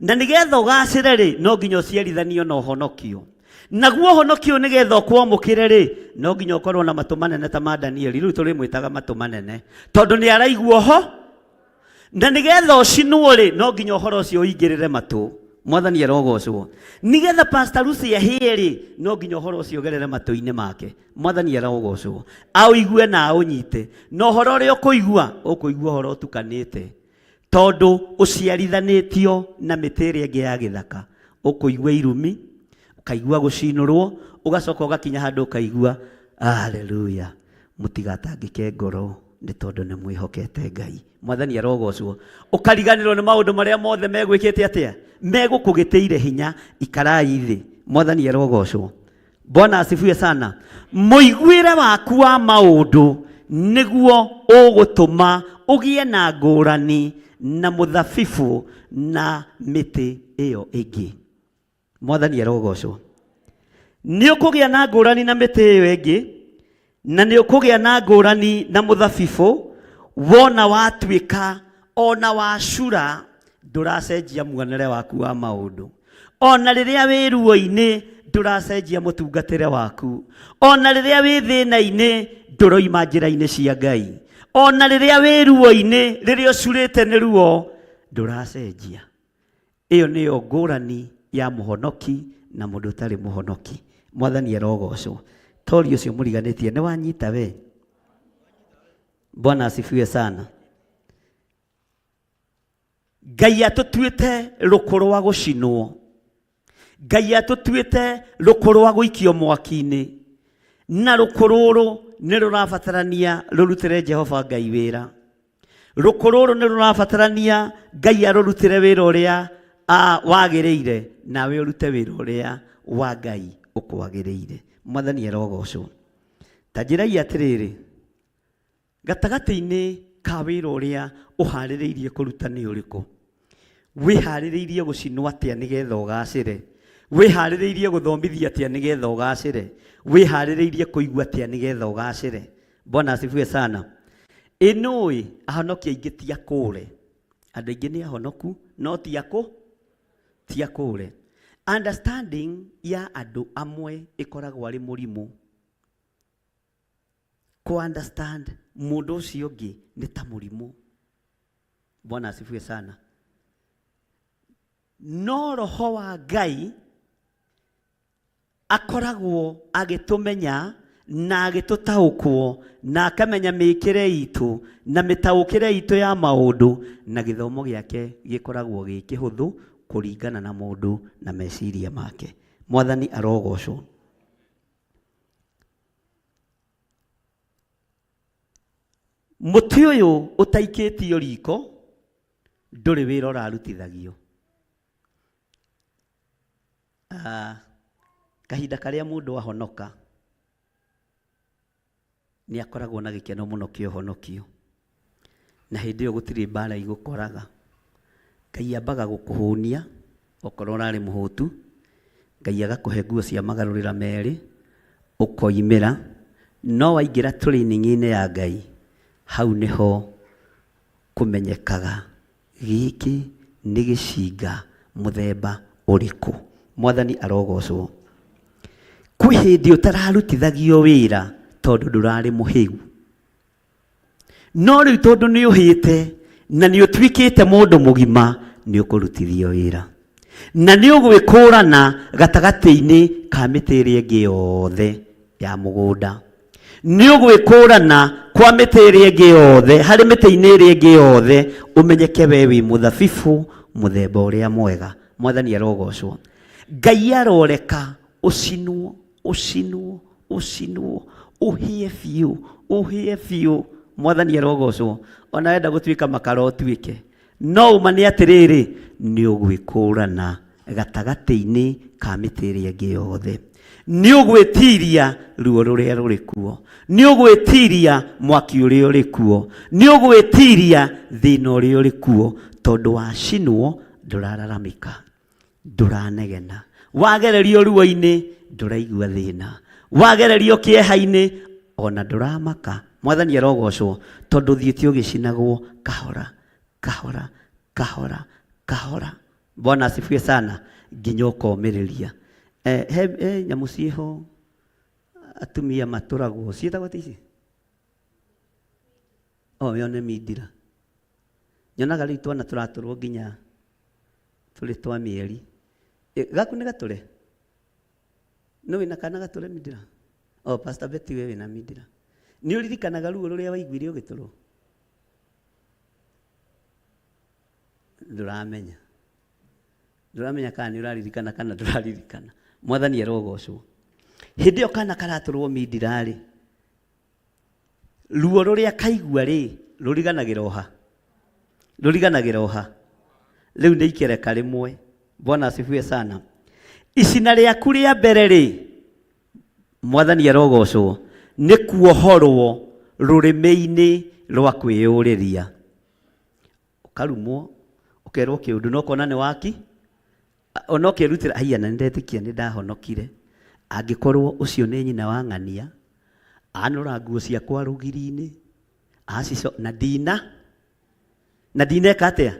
Na nĩgetha ũgacĩre rĩ, no nginya ũciarithanio na ũhonokio. Naguo ũhonokio nĩgetha ũkwamũkĩre rĩ, no nginya ũkorwo na matũ manene ta ma Danieli. Rĩu tũrĩmwĩtaga matũ manene tondũ nĩ araigua ho. Na nĩgetha ũcinwo rĩ, no nginya ũhoro ũcio ũingĩrĩre matũ. Mwathani arogocwo. Nĩgetha Pastor Lucy ahĩe rĩ, no nginya ũhoro ũcio ũgerere matũ-inĩ make. Mwathani arogocwo. Aũigue na aũnyite. Na ũhoro ũrĩa ũkũigua, ũkũigua ũhoro ũtukanĩte, tondũ ũciarithanĩtio na mĩtĩ ĩrĩa ĩngĩ ya gĩthaka. Ũkũigua irumi, ũkaigua gũcinũrwo, ũgacoka ũgakinya handũ ũkaigua haleluya. Mũtigatangĩke ngoro nĩ tondũ nĩ mwĩhokete Ngai. Mwathani arogocwo. Ũkariganĩrwo nĩ maũndũ marĩa mothe megwĩkĩte atĩa, megũkũgĩtĩire hinya. Ikarai thĩ. Mwathani arogocwo. Bwana asifiwe sana. Mũiguĩre waku wa maũndũ nĩguo ũgũtũma ũgĩe na ngũrani na mũthabibũ na mĩtĩ ĩyo ĩngĩ. Mwathani arogocwo. Nĩ ũkũgĩa na ngũrani na mĩtĩ ĩyo ĩngĩ, na nĩ ũkũgĩa na ngũrani na mũthabibũ wona watuĩka ona wacura ndũracenjia muonere waku wa maũndũ. Ona rĩrĩa wĩ ruo-inĩ ndũracenjia mũtungatĩre waku. Ona rĩrĩa wĩ thĩna-inĩ ndũroima njĩra-inĩ cia Ngai. Ona rĩrĩa wĩ ruo-inĩ, rĩrĩa ũcurĩte nĩ ruo, ndũracenjia. Ĩyo nĩyo ngũrani ya mũhonoki na mũndũ ũtarĩ mũhonoki. Mwathani arogocwo. Tori ũcio mũriganĩtie nĩ wanyita we. Bwana asifiwe sana. Ngai atũtuĩte rũkũ rwa gũcinwo. Ngai atũtuĩte rũkũ rwa gũikio mwaki-inĩ. Na rũkũ rũrũ nĩ rũrabatarania rũrutĩre Jehova Ngai wĩra. Rũkũ rũrũ nĩ rũrabatarania Ngai arũrutĩre wĩra ũrĩa wagĩrĩire, nawe ũrute wĩra ũrĩa wa Ngai ũkwagĩrĩire. Mwathani arogocwo. Ta njĩrai atĩrĩrĩ, Gatagatĩ-inĩ ka wĩra ũrĩa ũhaarĩrĩirie kũruta nĩ ũrĩkũ? Wĩhaarĩrĩirie gũcinwo atĩa nĩgetha ũgaacĩre? Wĩhaarĩrĩirie gũthomithio atĩa nĩgetha ũgaacĩre? Wĩhaarĩrĩirie kũigua atĩa nĩgetha ũgaacĩre? Bwana asifiwe sana. Ĩ nũĩ ahonoki aingĩ ti akũre? Andũ aingĩ nĩ ahonoku no ti akũ ti akũre. Understanding ya andũ amwe ĩkoragwo arĩ mũrimũ. Kũ understand mũndũ ũcio ũngĩ nĩ ta mũrimũ. Bwana asifiwe sana. No roho wa Ngai akoragwo agĩtũmenya na agĩtũtaũkwo na akamenya mĩkĩre itũ na mĩtaũkĩre itũ ya maũndũ, na gĩthomo gĩake gĩkoragwo gĩ kĩhũthũ kũringana na mũndũ na meciria make. Mwathani arogocwo. Mũtĩ ũyũ ũtaikĩtio riko ndũrĩ wĩra ũrarutithagio. Kahinda karĩa mũndũ ahonoka nĩ akoragwo na gĩkeno mũno kĩa ũhonokio, na hĩndĩ ĩyo gũtirĩ mbara igũkoraga. Ngai ambaga gũkũhũnia okorwo ũrarĩ mũhũtu, Ngai agakũhe nguo cia magarũrĩra merĩ, Ũkoimĩra, no waingĩra training-inĩ ya Ngai, hau nĩho kũmenyekaga gĩkĩ nĩ gĩcinga mũthemba ũrĩkũ. Mwathani arogocwo. Kwĩ hĩndĩ ũtararutithagio wĩra tondũ ndũrarĩ mũhĩu. No rĩu tondũ nĩ ũhĩte na nĩ ũtuĩkĩte mũndũ mũgima, nĩ ũkũrutithio wĩra. Na nĩ ũgwĩkũrana gatagatĩ-inĩ ka mĩtĩ ĩrĩa ĩngĩ yothe ya mũgũnda. Nĩ ũgwĩkũrana kwa mĩtĩ ĩrĩa ĩngĩ yothe, harĩ mĩtĩ-inĩ ĩrĩa ĩngĩ yothe, ũmenyeke we wĩ mũthabibũ mũthemba ũrĩa mwega. Mwathani arogocwo. Ngai aroreka ũcinwo ũcinwo ũcinwo ũhĩe biũ ũhĩe biũ mwathani arogocwo ona wenda gũtuĩka makara ũtuĩke no ũma nĩ atĩrĩrĩ nĩ ũgwĩkũrana gatagatĩ-inĩ ka mĩtĩ ĩrĩa ĩngĩ yothe nĩ ũgwĩtiria ruo rũrĩa rũrĩ kuo nĩ ũgwĩtiria mwaki ũrĩa ũrĩ kuo nĩ ũgwĩtiria thĩna ũrĩa ũrĩ kuo tondũ wacinwo ndũrararamĩka ndũranegena wagererio ruo-inĩ ndũraigua thĩna wagererio kĩeha-inĩ ona ndũramaka mwathani arogocwo tondũ thiĩte ũgĩcinagwo kahora kahora kahora kahora bwana asifiwe sana nginya ũkomĩrĩria eh, he, he nyamũ ciĩho atumia matũragwo ciĩtagwo atĩa ici o yone mindira nyonaga rĩu twana tũratũrwo nginya tũrĩ twa mĩeri e, gaku nĩ gatũre nĩ wĩna kana gatũre mindira o Pastor Betty we wĩna mindira nĩ ũririkanaga ruo rũrĩa waiguire ũgĩtũrwo ndũramenya ndũramenya kana nĩ ũraririkana kana ndũraririkana mwathani arogocwo hĩndĩ ĩyo kana karatũrwo mindira rĩ ruo rũrĩa kaigua rĩ rũriganagĩra ũha rũriganagĩra ũha rĩu nĩ ikereka rĩmwe bwana asifiwe sana icina rĩaku rĩa mbere rĩ mwathani arogocwo nĩ kuohorwo rũrĩmĩ-inĩ rwa kwĩyũrĩria ũkarumwo ũkerwo kĩũndũ no kona nĩ waki ona ũkerutĩra haiya na nĩndetĩkia nĩ ndahonokire angĩkorwo ũcio nĩ nyina wa ng'ania anũra nguo ciakwa rũgiri-inĩ acico na ndina na ndineka atĩa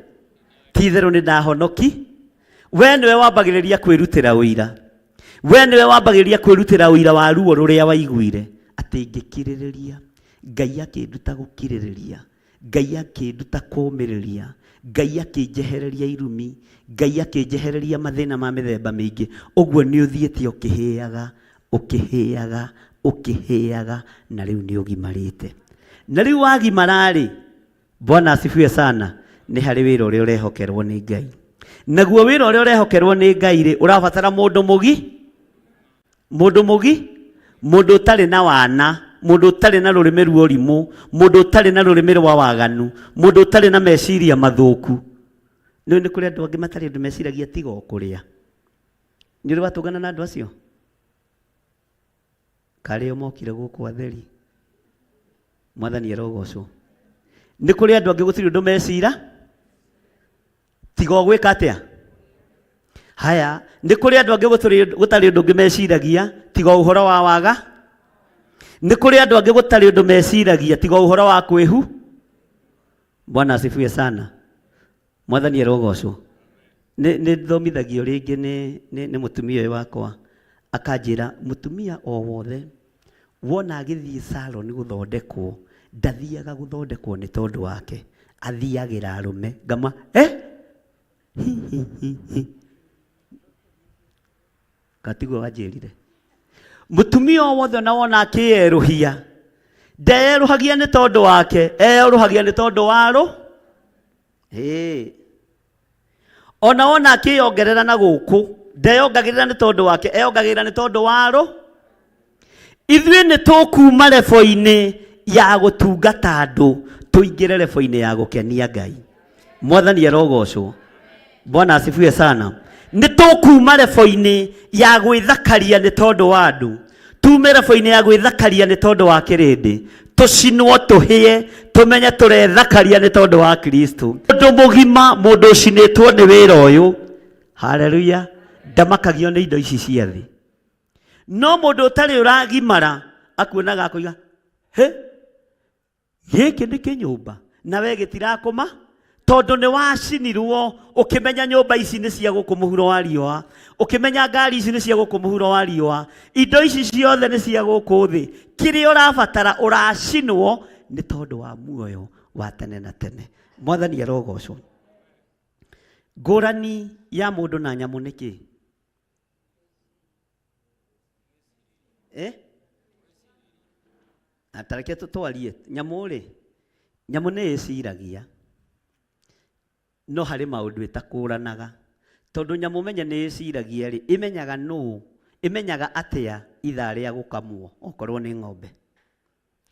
ti itherũ nĩ ndahonoki we nĩwe wambagĩrĩria kwĩrutĩra ũira we nĩwe wambagĩrĩria kwĩrutĩra ũira wa ruo rũrĩa waiguire atĩ ngĩkirĩrĩria ngai akĩnduta gũkirĩrĩria Ngai akĩnduta kũũmĩrĩria, Ngai akĩnjehereria irumi, Ngai akĩnjehereria mathĩna ma mĩthemba mĩingĩ. Ũguo nĩ ũthiĩte ũkĩhĩaga, ũkĩhĩaga, ũkĩhĩaga, na rĩu nĩ ũgimarĩte. Na rĩu wagimara-rĩ, Bwana asifiwe sana, nĩ harĩ wĩra ũrĩa ũrehokerwo nĩ Ngai. Naguo wĩra ũrĩa ũrehokerwo nĩ Ngai-rĩ, ũrabatara mũndũ mũgi Mũndũ mũgi, mũndũ ũtarĩ na wana, mũndũ ũtarĩ na rũrĩmĩ rwa ũrimũ, mũndũ ũtarĩ na rũrĩmĩ rwa waganu, mũndũ ũtarĩ na meciria mathũku. Nĩ nĩ kũrĩ andũ angĩ matarĩ ũndũ meciragia tiga o kũrĩa. Nĩ ũrĩ watũngana na andũ acio? Karĩ o mokire gũkũ atheri. Mwathani arogocwo. Nĩ kũrĩ andũ angĩ gũtirĩ ũndũ mecira tiga o gwĩka atĩa haya nĩ kũrĩ andũ angĩ gũtarĩ ũndũ ũngĩ meciragia tiga o ũhoro wa waga nĩ kũrĩ andũ angĩ gũtarĩ ũndũ meciragia tiga o ũhoro wa kwĩhu bwana asifiwe sana mwathani arogocwo nĩ nĩ thomithagio rĩngĩ nĩ nĩ nĩ mũtumia ũyũ wakwa akanjĩra mũtumia o wothe Wona agĩthiĩ salon gũthondekwo, ndathiaga gũthondekwo nĩ tondũ wake, athiagĩra arũme. Ngama, eh? Hi, hi, hi, hi. Katiguo wanjĩrire. Mũtumia o wothe ona wona akĩyerũhia, ndeyerũhagia nĩ tondũ wake, eyerũhagia nĩ tondũ wa rũ. Ĩĩ. Ona wona akĩyongerera na gũkũ, ndeyongagĩrĩra nĩ tondũ wake, eyongagĩrĩra nĩ tondũ wa rũ. Ithuĩ nĩ tũkuma rebo-inĩ ya gũtungata andũ tũingĩre rebo-inĩ ya gũkenia Ngai. Mwathani arogocwo. Bwana asifiwe sana. Nĩ tũkuma rebo-inĩ ya gwĩthakaria nĩ tondũ wa andũ tume rebo-inĩ ya gwĩthakaria nĩ tondũ wa kĩrĩndĩ tũcinwo tũhĩe tũmenye tũrethakaria nĩ tondũ wa kristo mũndũ mũgima mũndũ ũcinĩtwo nĩ wĩra ũyũ haleluya ndamakagio nĩ indo ici cia thĩ. No mũndũ ũtarĩ ũragimara akuonaga akoiga he gĩkĩ nĩ kĩnyũmba na we gĩtirakũma tondũ nĩ wacinirwo ũkĩmenya nyũmba ici nĩ cia gũkũ mũhuro wa riũa, ũkĩmenya ngari ici nĩ cia gũkũ mũhuro wa riũa, indo ici ciothe nĩ cia gũkũ thĩ. Kĩrĩa ũrabatara ũracinwo nĩ tondũ wa muoyo wa tene na tene. Mwathani arogocwo. Ngũrani ya mũndũ na nyamũ nĩ kĩ? Atareke tũtwarie nyamũ rĩ, nyamũ nĩ ĩciragia no harĩ maũndũ ĩtakũranaga tondũ nyamũ menye nĩ ĩciragia rĩ, ĩmenyaga nũ, ĩmenyaga atĩa ithaa rĩa gũkamwo okorwo nĩ ng'ombe.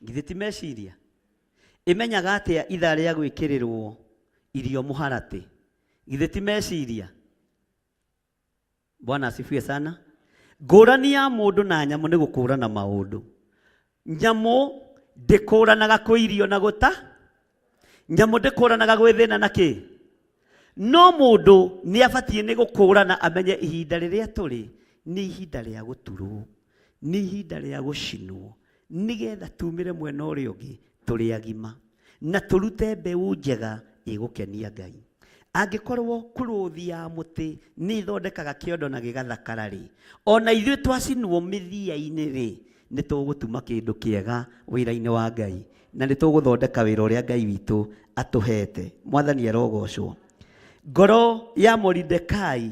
Githĩ ti meciria? Ĩmenyaga atĩa ithaa rĩa gwĩkĩrĩrwo irio mũharatĩ? Githĩ ti meciria? Bwana asifiwe sana. Ngũrani ya mũndũ na nyamũ nĩ gũkũrana maũndũ. Nyamũ ndĩkũranaga kwĩ irio na gũta, nyamũ ndĩkũranaga gwĩ thĩna na kĩ. No mũndũ nĩ abatiĩ nĩ gũkũrana amenye ihinda rĩrĩa tũrĩ nĩ ihinda rĩa gũturwo, nĩ ihinda rĩa gũcinwo, nĩgetha tumĩre mwena ũrĩa ũngĩ tũrĩ agima na tũrute mbeũ njega ĩgũkenia Ngai. Angĩkorwo kũrũthi ya mũtĩ nĩ ĩthondekaga kĩondo na gĩgathakara rĩ, ona ithuĩ twacinwo mĩthia-inĩ rĩ, nĩ tũgũtuma kĩndũ kĩega wĩra-inĩ wa Ngai na nĩ tũgũthondeka wĩra ũrĩa Ngai witũ atũhete. Mwathani arogocwo. Ngoro ya Moridekai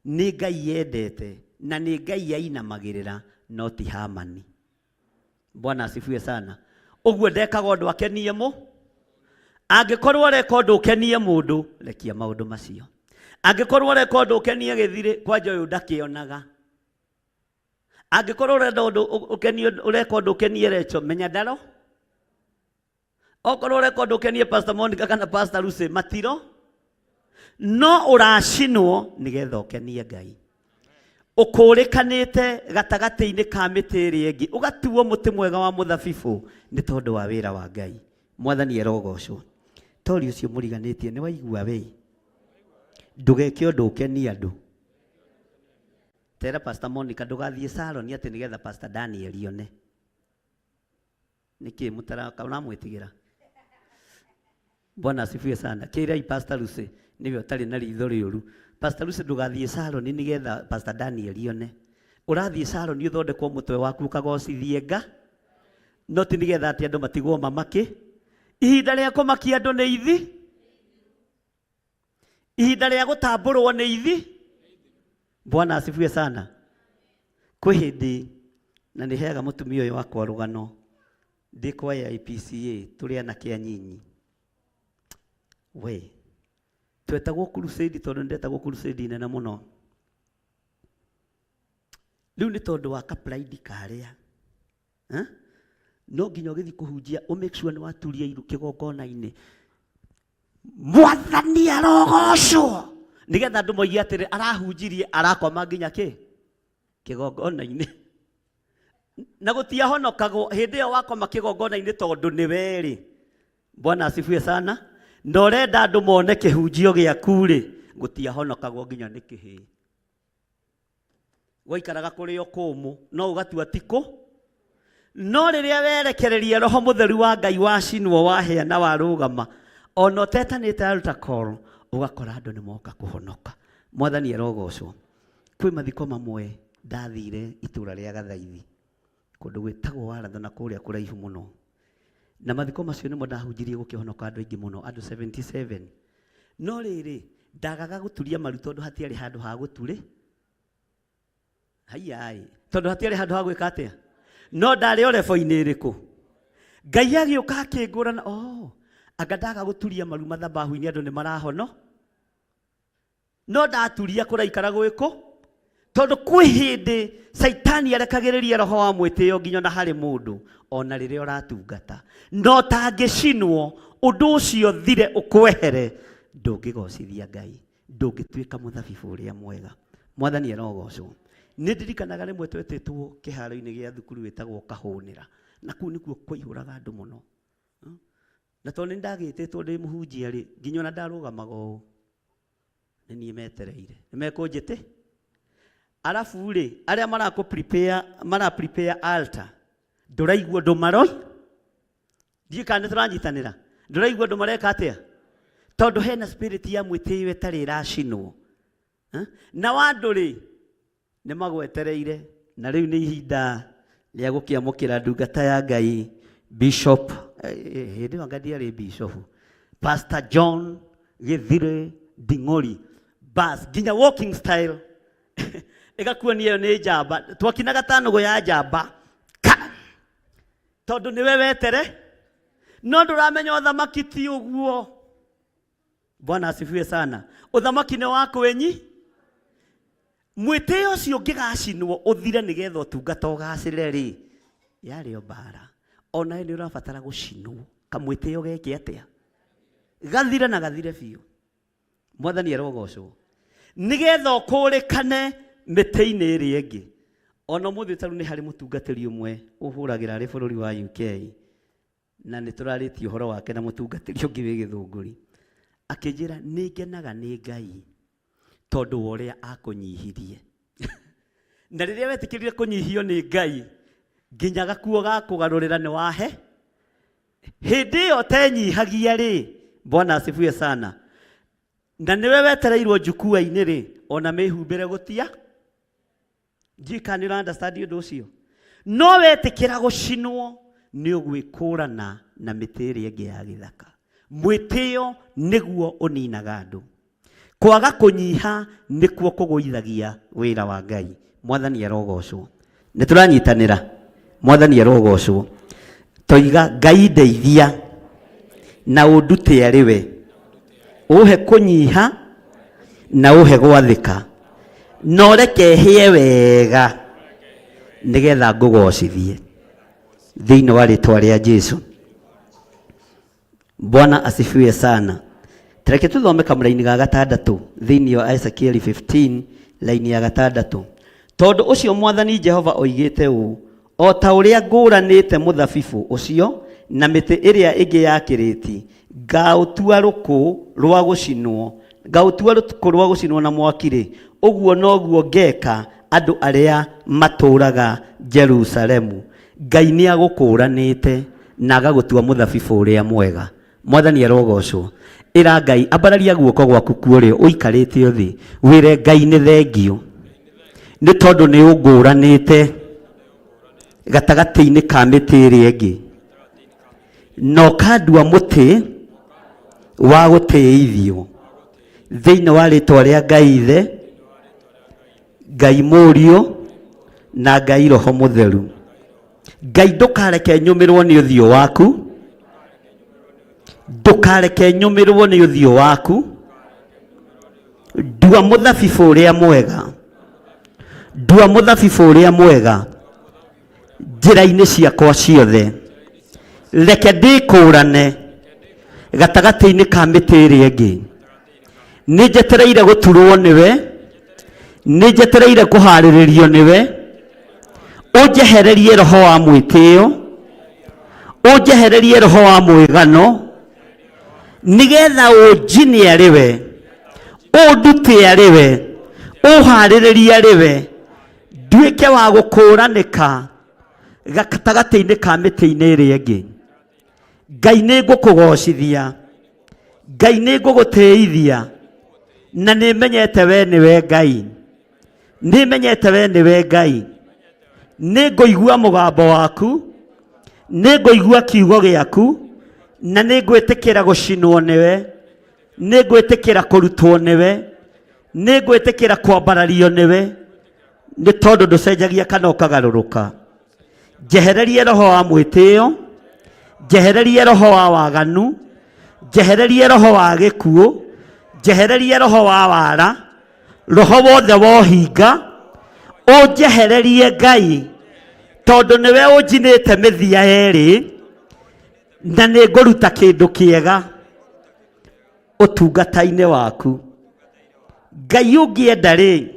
nĩ Ngai yendete na nĩ Ngai yainamagĩrĩra no ti Hamani. Bwana asifiwe sana. Ũguo ndekaga ũndũ akenie mũ, angĩkorwo ũreka ũndũ ũkenie mũndũ, rekia maũndũ macio. Angĩkorwo ũreka ũndũ ũkenie gĩthirĩ, kwanja ũyũ ndakĩonaga. Angĩkorwo ũrenda ũndũ ũkenie, ũreka ũndũ ũkenie Recho, menya ndaro. Okorwo ũreka ũndũ ũkenie Pastor Monica kana Pastor Lucy, matiro. No ũracinwo nĩgetha ũkenie Ngai. Ũkũrĩkanĩte gatagatĩ-inĩ ka mĩtĩ ĩrĩa ĩngĩ, ũgatuo mũtĩ mwega wa mũthabibũ nĩ tondũ wa wĩra wa Ngai. Mwathani arogocwo. Tori ũcio mũriganĩtie nĩ waigua we. Ndũgeke ũndũ ũkenie andũ. Tera Pastor Monica ndũgathiĩ salon atĩ nĩgetha Pastor Daniel one. Nĩkĩ mũtaraka ũramwĩtigĩra? Bwana asifiwe sana. Kĩrai Pastor Lucy nĩwe ũtarĩ na ritho rĩũru. Pastor Lucy ndũgathiĩ salon nĩgetha Pastor Daniel one. Ũrathiĩ salon ũthondekwo mũtwe waku ũkagocithie nga, no ti nĩgetha atĩ andũ matigwo mamake. Ihinda rĩa kũmakia andũ nĩ ithi, ihinda rĩa gũtambũrwo nĩ ithi. Bwana asifiwe sana. Kwĩ hĩndĩ na nĩ heaga mũtumia ũyũ wakwa rũgano ndĩ kwa AIPCA tũrĩ anake anyinyi. We twetagwo crusade tondũ nĩndetagwo crusade nene mũno. Rĩu nĩ tondũ wa kapride karĩa, no nginya ũgĩthiĩ kũhunjia ũ make sure nĩ waturia iru kĩgongona-inĩ. Mwathani arogocwo, nĩgetha andũ moige atĩrĩ arahunjirie arakoma nginya kĩ kĩgongona-inĩ. Na gũtiahonokagwo hĩndĩ ĩyo wakoma kĩgongona-inĩ tondũ nĩ werĩ. Bwana asifiwe sana. Na ũrenda andũ mone kĩhunjio gĩaku rĩ, gũtiahonokagwo nginya nĩ kĩhĩĩ. Gwaikaraga kũrĩ o kũmũ, no ũgatua ti kũ. No rĩrĩa werekereria roho mũtheru wa Ngai wacinwo wahĩa na warũgama, ona ũtetanĩte altar call, ũgakora andũ nĩ moka kũhonoka. Mwathani arogocwo. Kwĩ mathiko mamwe ndathire itũra rĩa Gathaithi, kũndũ gwĩtagwo Waratho na kũrĩa kũraihu mũno. Na mathiko macio nĩmo ndahunjirie gũkĩhonoka andũ aingĩ mũno, andũ 77. No rĩrĩ, ndagaga gũturia maru tondũ hatiarĩ handũ ha gũturĩ. Haiya, tondũ hatiarĩ handũ ha gwĩka atĩa? No ndarĩ o rebo-inĩ ĩrĩkũ? Ngai agĩũka akĩngũrana, oh, anga ndaga gũturia maru mathabahu-inĩ andũ nĩ marahono. No ndaturia kũraikara gwĩkũ? Tondũ kwĩ hĩndĩ Caitani arekagĩrĩria roho wa mwĩtĩo nginya na harĩ mũndũ ona rĩrĩa ũratungata. No tangĩcinwo ũndũ ũcio thire ũkwehere, ndũngĩgocithia Ngai, ndũngĩtuĩka mũthabibũ ũrĩa mwega. Mwathani arogocwo. Nĩ ndirikanaga rĩmwe twetĩtwo kĩharo-inĩ gĩa thukuru wĩtagwo Kahũnĩra, na kũu nĩkuo kwaihũraga andũ mũno. Na tondũ nĩ ndagĩtĩtwo ndĩ mũhunjia rĩ, nginya ona ndarũgamaga ũũ, nĩ niĩ metereire. Nĩ mekũnjĩtĩ? Arabu rĩ, arĩa marakũ prepare, mara prepare altar, ndũraigua ũndũ maroi? Ndiũĩ kana nĩ tũranyitanĩra. Ndũraigua ũndũ mareka atĩa? Tondũ hena spirit ya mwĩtĩo ĩtarĩ ĩracinwo. Eh? Na wandũ rĩ, nĩ magwetereire na rĩu nĩ ihinda rĩa gũkĩamũkĩra ndungata ya Ngai Bishop hĩndĩ ĩyo anga ndiarĩ bishop, Pastor John Gĩthire Nding'ori. Bas nginya walking style ĩgakuonia ĩyo nĩ njamba. Twakinaga ta nũgũ ya njamba ka, tondũ nĩwe wetere, no ndũramenya ũthamaki ti ũguo. Bwana asifiwe sana. Ũthamaki nĩ wa kwenyi. Mwĩtĩo ũcio ũngĩgacinwo ũthire nĩgetha ũtungata ũgacĩre rĩ, yarĩ o mbara. Onawe nĩ ũrabatara gũcinwo kamwĩtĩo geke atĩa, gathire na gathire biũ. Mwathani arogocwo, nĩgetha ũkũrĩkane mĩtĩ-inĩ ĩrĩa ĩngĩ. Ona ũmũthĩ tarĩu nĩ harĩ mũtungatĩri ũmwe ũhũragĩra arĩ bũrũri wa UK, na nĩ tũrarĩtie ũhoro wake na mũtungatĩri ũngĩ wĩ Gĩthũngũri, akĩnjĩra nĩ ngenaga nĩ Ngai tondũ wa ũrĩa akũnyihirie. Na rĩrĩa wetĩkĩrire kũnyihio nĩ Ngai, nginya gakuo ga kũgarũrĩra nĩ wahe. Hĩndĩ ĩyo ũtenyihagia rĩ, Bwana asifiwe sana, na nĩwe wetereirwo njukua-inĩ rĩ, ona mĩhumbĩre gũtia. Ndiũĩ kana nĩ ũra understand ũndũ ũcio. No wetĩkĩra gũcinwo nĩ ũgwĩkũrana na mĩtĩ ĩrĩa ĩngĩ ya gĩthaka. Mwĩtĩo nĩguo ũninaga andũ. Kwaga kũnyiha nĩkuo kũgũithagia wĩra wa Ngai. Mwathani arogocwo. Nĩ tũranyitanĩra. Mwathani arogocwo. Toiga Ngai ndeithia na ũndute arĩ we. Ũhe kũnyiha na ũhe gwathĩka, na ũreke hĩe wega nĩgetha ngũgocithie thĩinĩ wa rĩtwa rĩa Jesu. Bwana asifiwe sana. Tareke tũthome kamũraini ga gatandatũ thĩinĩ wa Ezekieli 15 laini ya gatandatũ. Tondũ ũcio Mwathani Jehova oigĩte ũũ, O ta ũrĩa ngũũranĩte mũthabibũ ũcio na mĩtĩ ĩrĩa ĩngĩ ya kĩrĩti, ngaũtua rũkũ rwa gũcinwo, ngaũtua rũkũ rwa gũcinwo na mwaki-rĩ, ũguo noguo ngeeka andũ arĩa matũũraga Jerusalemu. Ngai nĩagũkũũranĩte na agagũtua mũthabibũ ũrĩa mwega. Mwathani arogocwo. Ĩra Ngai, ambararia guoko gwaku kuorĩo ũikarĩte o thĩ, wĩre Ngai nĩ thengiũ nĩ tondũ nĩ ũngũranĩte gatagatĩ-inĩ ka mĩtĩ ĩrĩa ĩngĩ na ũkandua mũtĩ wa gũtĩithio thĩinĩ wa rĩtwa rĩa Ngai Ithe, Ngai Mũriũ na Ngai Roho Mũtheru. Ngai ndũkareke nyũmĩrwo nĩ ũthiũ waku, ndũkareke nyũmĩrwo nĩ ũthiũ waku. Ndua mũthabibũ ũrĩa mwega, ndua mũthabibũ ũrĩa mwega njĩra-inĩ ciakwa ciothe. Reke ndĩkũrane gatagatĩ-inĩ ka mĩtĩ ĩrĩa ĩngĩ. Nĩ njetereire gũturwo nĩwe, nĩ njetereire kũharĩrĩrio nĩwe. Ũnjehererie roho wa mwĩtĩo, ũnjehererie roho wa mwĩgano, nĩgetha ũnjine arĩ we, ũndute arĩ we, ũharĩrĩrie arĩ we, nduĩke wa gũkũranĩka gatagatĩ-inĩ ka mĩtĩ-inĩ ĩrĩa ĩngĩ. Ngai nĩ ngũkũgocithia, Ngai nĩ ngũgũtĩithia, na nĩ menyete we nĩwe Ngai, nĩ menyete we nĩwe Ngai. Nĩ ngũigua mũgambo waku, nĩ ngũigua kiugo gĩaku, na nĩ ngwĩtĩkĩra gũcinwo nĩwe, nĩ ngwĩtĩkĩra kũrutwo nĩwe, nĩ ngwĩtĩkĩra kwambarario nĩwe, nĩ tondũ ndũcenjagia kana ũkagarũrũka. Njehererie roho wa mwĩtĩo, njehererie roho wa waganu, njehererie roho wa gĩkuũ, njehererie roho wa wara, roho wothe wa ũhinga, ũnjehererie Ngai, tondũ nĩwe ũnjinĩte mĩthia yerĩ, na nĩ ngũruta kĩndũ kĩega ũtungata-inĩ waku. Ngai ũngĩenda rĩ,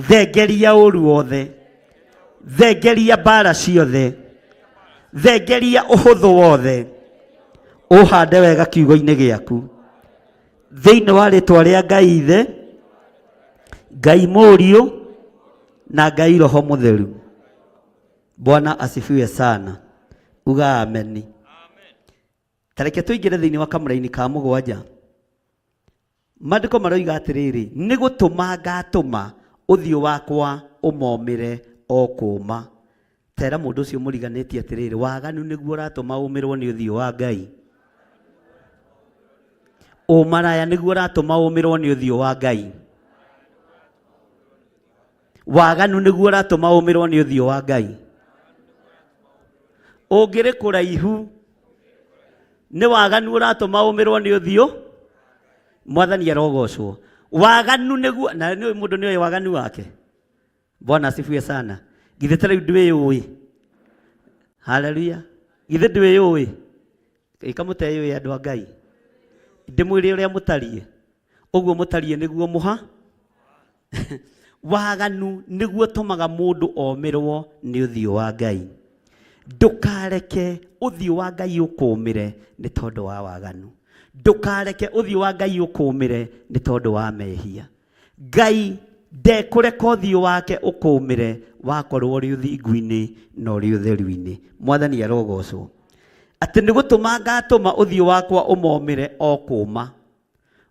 thengeria ũru wothe, thengeria mbara ciothe, thengeria ũhũthũ wothe, ũhande wega kiugo-inĩ gĩaku, thĩinĩ wa rĩtwa rĩa Ngai Ithe, Ngai Mũriũ. Na Ngai Roho Mũtheru. Bwana asifiwe sana. Uga ameni. Ta reke tũingĩre thĩinĩ wa kamũraini ka mũgwanja. Maandĩko maroiga atĩrĩrĩ, nĩ gũtũma ngatũma ũthiũ wakwa ũmomĩre o kũma. Tera mũndũ ũcio mũriganĩtie atĩrĩrĩ, waganu nĩguo ũratũma ũmĩrwo nĩ ũthiũ wa Ngai. Ũmaraya nĩguo ũratũma ũmĩrwo nĩ ũthiũ wa Ngai. Waganu nĩguo ũratũma ũmĩrwo nĩ ũthiũ wa Ngai. Ũngĩrĩ kũraihu nĩ waganu ũratũma ũmĩrwo nĩ ũthiũ. Mwathani arogocwo. Waganu nĩguo, na nĩ mũndũ nĩoĩ waganu wake. Bwana asifiwe sana. Githĩ ta rĩu ndwĩyũĩ? Haleluya. Githĩ ndwĩyũĩ? Ĩka mũteyũĩ andũ a Ngai. Ndĩmwĩre ũrĩa mũtariĩ. Ũguo mũtariĩ nĩguo mũha. Waganu nĩguo ũtũmaga mũndũ omĩrwo nĩ ũthiũ wa Ngai. Ndũkareke ũthiũ wa Ngai ũkũmĩre nĩ tondũ wa waganu. Ndũkareke ũthiũ wa Ngai ũkũmĩre nĩ tondũ wa mehia. Ngai ndekũreka ũthiũ wake ũkũmĩre wakorwo ũrĩ ũthingu-inĩ na ũrĩ ũtheru-inĩ. Mwathani arogocwo. Atĩ nĩ gũtũma ngatũma ũthiũ wakwa ũmomĩre o kũma.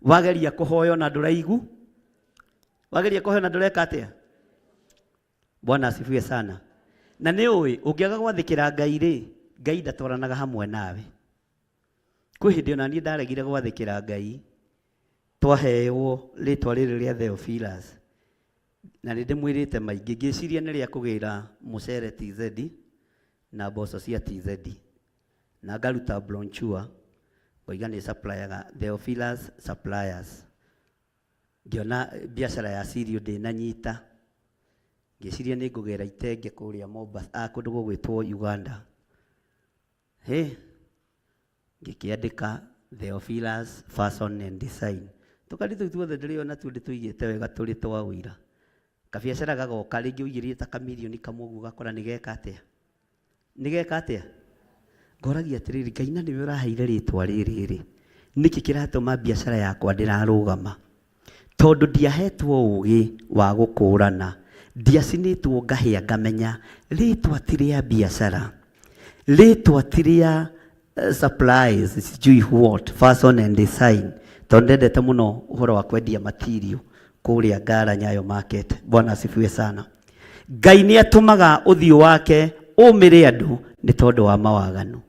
Wageria kũhoya ona ndũraigu. Wageria kũhoya ona ndũreka atĩa? Bwana asifiwe sana. Na nĩ ũĩ ũngĩaga gwathĩkĩra Ngai rĩ, Ngai ndatwaranaga hamwe nawe. Kwĩ hĩndĩ ona niĩ ndaregire gwathĩkĩra Ngai, twaheirwo rĩtwa rĩrĩ rĩa Theophilus, na nĩ ndĩmwĩrĩte maingĩ, ngĩciria nĩ rĩa kũgĩra mũcere TZ na mboco cia TZ, na ngaruta brochure ngoiga nĩ suppliaga Theophilus Suppliers. Ngĩona biacara ya cereal ndĩnanyita, ngĩciria nĩ ngũgĩra itenge kũrĩa Mombasa, kũndũ gũgwĩtwo Uganda. Hĩ, ngĩkĩandĩka Theophilus Fashion and Design. Tũkari tũu tuothe ndĩrĩ ona tuo ndĩtũigĩte wega tũrĩ twa ũira. Kabiacara gagoka rĩngĩ ũigĩrĩire ta kamirioni kamwe ũguo ũgakora nĩ geka atĩa? Nĩ geka atĩa? Ngoragia atĩrĩrĩ, Ngai na nĩwe ũraheire rĩtwa rĩrĩ rĩ, nĩkĩ kĩratũma biacara yakwa ndĩrarũgama? Tondũ ndiahetwo ũgĩ wa gũkũrana, ndiacinĩtwo ngahĩa ngamenya rĩtwa ti rĩa biacara, rĩtwa ti rĩa supplies, sijui what, fashion and design, tondũ ndendete mũno ũhoro wa kwendia material kũrĩa Ngara Nyayo Market. Bwana asifiwe sana. Ngai nĩ atũmaga ũthiũ wake ũmĩre andũ nĩ tondũ wa mawaganu.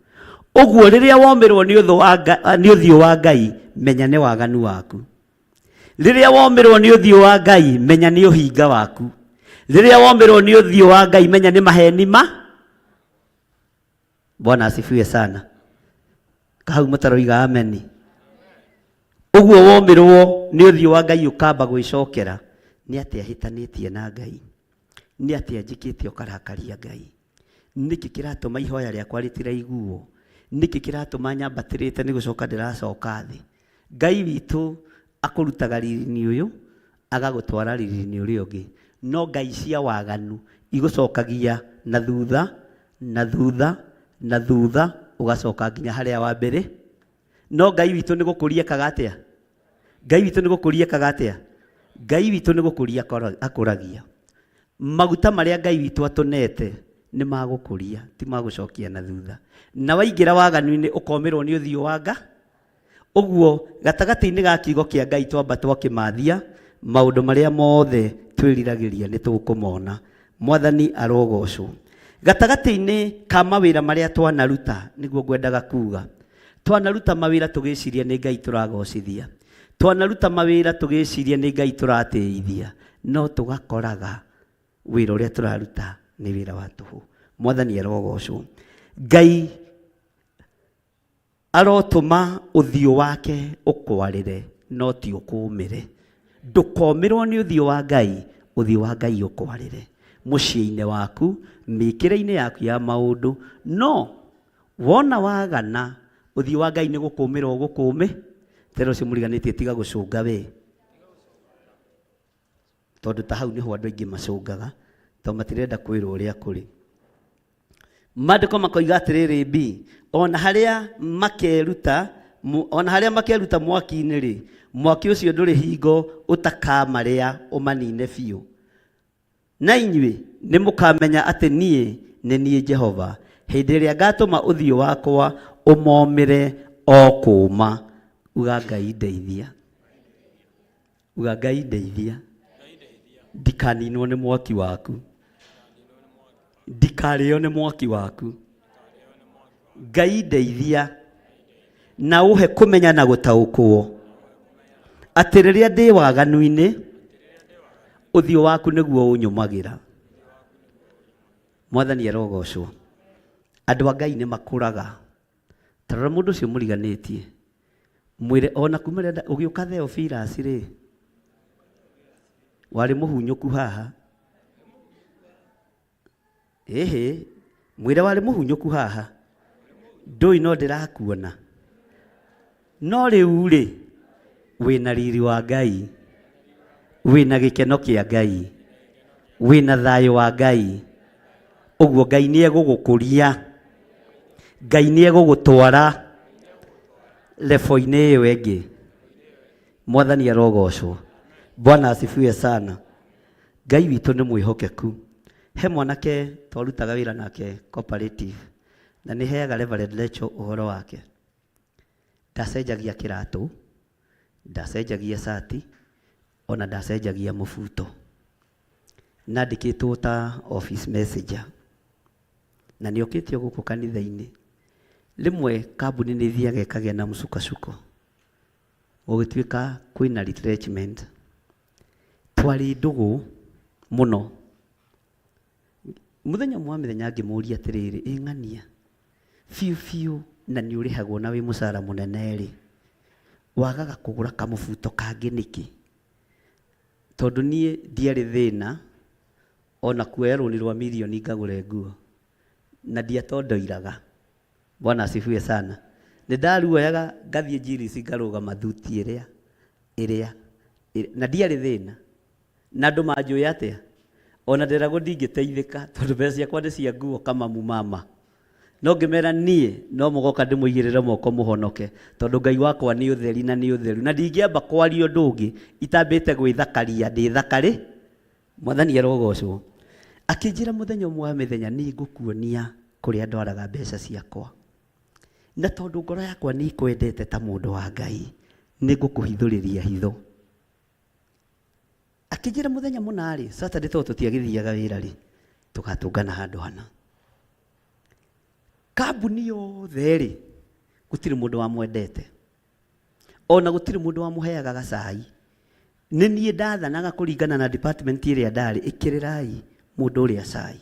Ũguo rĩrĩa womĩrwo nĩ ũthiũ wa Ngai, menya nĩ waganu waku. Rĩrĩa womĩrwo nĩ ũthiũ wa Ngai, menya nĩ ũhinga waku. Rĩrĩa womĩrwo nĩ ũthiũ wa Ngai, menya nĩ maheni ma. Bwana asifiwe sana. Kahau mũtaroiga ameni. Ũguo womĩrwo nĩ ũthiũ wa Ngai ũkamba gwĩcokera, nĩ atĩa hĩtanĩtie na Ngai? Nĩ atĩa njĩkĩte ũkarakaria Ngai? Nĩkĩ kĩratũma ihoya rĩakwa rĩtiraiguo? Nĩkĩ kĩratũma nyambatĩrĩte nĩ gũcoka ndĩracoka thĩ? Ngai witũ akũrutaga riri-inĩ ũyũ agagũtwara riri-inĩ ũrĩa ũngĩ. No ngai cia waganu igũcokagia na thutha, na thutha, na thutha, ũgacoka nginya harĩa wambĩrĩ. No Ngai witũ nĩ gũkũria ekaga atĩa? Ngai witũ nĩ gũkũria ekaga atĩa? Ngai witũ nĩ gũkũria akũragia. Maguta marĩa Ngai witũ atũnete nĩ ma gũkũria, ti ma gũcokia na thutha. Na waingĩra waganu-inĩ ũkomĩrwo nĩ ũthiũ wa Nga. Ũguo gatagatĩ-inĩ ga kiugo kĩa Ngai twamba twakĩmathia maũndũ marĩa mothe twĩriragĩria nĩ tũkũmona. Mwathani arogocwo. Gatagatĩ-inĩ ka mawĩra marĩa twanaruta, nĩguo ngwendaga kuga, twanaruta mawĩra tũgĩciria nĩ Ngai tũragocithia, twanaruta mawĩra tũgĩciria nĩ Ngai tũratĩithia, no tũgakoraga wĩra ũrĩa tũraruta nĩ wĩra wa tũhũ. Mwathani arogocwo. Ngai Arotũma ũthiũ wake ũkwarĩre, no ti ũkũũmĩre. Ndũkomĩrwo nĩ ũthiũ wa Ngai, ũthiũ wa Ngai ũkwarĩre. Mũciĩ-inĩ waku, mĩkĩre-inĩ yaku ya maũndũ, no wona wagana, ũthiũ wa Ngai nĩ gũkũũmĩra ũgũkũũmĩ. Tera ũcio mũriganĩtie tiga gũcũnga we. Tondũ ta hau nĩho andũ aingĩ macũngaga, tondũ matirenda kwĩrwo ũrĩa kũrĩ. Maandĩko makoiga atĩrĩrĩ B, ona harĩa makeruta, ona harĩa makeruta mwaki-inĩ rĩ, mwaki ũcio ndũrĩ hingo ũtakamarĩa ũmanine biũ. Na inyuĩ nĩ mũkamenya atĩ niĩ nĩ niĩ Jehova, hĩndĩ ĩrĩa ngatũma ũthiũ wakwa ũmomĩre o kũũma. Uga Ngai ndeithia. Uga Ngai ndeithia. Ndikaninwo nĩ mwaki waku. Ndikarĩo nĩ mwaki waku. Ngai ndeithia na ũhe kũmenya na gũtaũkwo atĩ rĩrĩa ndĩ waganu-inĩ ũthiũ waku nĩguo ũnyũmagĩra. Mwathani arogocwo. Andũ a Ngai nĩ makũraga. Ta rora mũndũ ũcio mũriganĩtie, mwĩre ona kuma rĩrĩa ũgĩũka Theophilus rĩ, warĩ mũhunyũku haha. Ĩhĩ, mwĩre warĩ mũhunyũku haha. Ndũĩ no ndĩrakuona. No rĩu rĩ, wĩna riri wa Ngai, wĩna gĩkeno kĩa Ngai, wĩna thayũ wa Ngai. Ũguo Ngai nĩ egũgũkũria, Ngai nĩ egũgũtwara level-inĩ ĩyo ĩngĩ. Mwathani arogocwo. Bwana asifiwe sana. Ngai witũ nĩ mwĩhokeku. He mwanake twarutaga wĩra nake cooperative, na nĩ heaga Reverend Lecho ũhoro wake. Ndacenjagia kĩratũ, ndacenjagia cati, ona ndacenjagia mũbuto. Nandĩkĩtwo ta office messenger. Na nĩ okĩte o gũkũ kanitha-inĩ. Rĩmwe kambuni nĩ ĩthiaga ĩkagĩa na msukasuko. Gũgĩtuĩka kwĩna retrenchment. Twarĩ ndũgũ mũno. Mũthenya ũmwe wa mĩthenya ngĩmũria atĩrĩrĩ, ĩ ng'ania, biũ biũ na nĩ ũrĩhagwo na wĩ mũcara mũnene rĩ, wagaga kũgũra kamũbuto kangĩ nĩkĩ? Tondũ niĩ ndiarĩ thĩna ona kuoya rũni rwa mirioni ngagũre nguo, na ndiatondoiraga. Bwana asifiwe sana. Nĩ ndaruoyaga ngathiĩ Njirisi ngarũgama thuti ĩrĩa, ĩrĩa, ĩrĩa, na ndiarĩ thĩna. Na andũ manjũĩ atĩa? Ona nderagwo ndingĩteithĩka tondũ mbeca ciakwa nĩ cia nguo kamamu mama. No ngĩmera niĩ no mũgoka ndĩmũigĩrĩre moko mũhonoke tondũ Ngai wakwa nĩ ũtheri na nĩ ũtheru na ndingĩamba kwaria ũndũ ũngĩ itambĩte gwĩthakaria ndĩ thakarĩ. Mwathani arogocwo. Akĩnjĩra mũthenya ũmwe wa mĩthenya nĩ ngũkuonia kũrĩa ndwaraga mbeca ciakwa. Na tondũ ngoro yakwa nĩ ĩkwendete ta mũndũ wa Ngai, nĩ ngũkũhithũrĩria hitho. Akĩnjĩra mũthenya mũna-rĩ, Saturday tondũ tũtiagĩthiaga wĩra-rĩ, tũgatũngana handũ hana. Kambuni yothe-rĩ, gũtirĩ mũndũ wamwendete. Ona gũtirĩ mũndũ wamũheaga gacai. Nĩ niĩ ndathanaga kũringana na department ĩrĩa ndarĩ, ĩkĩrĩrai mũndũ ũrĩa cai.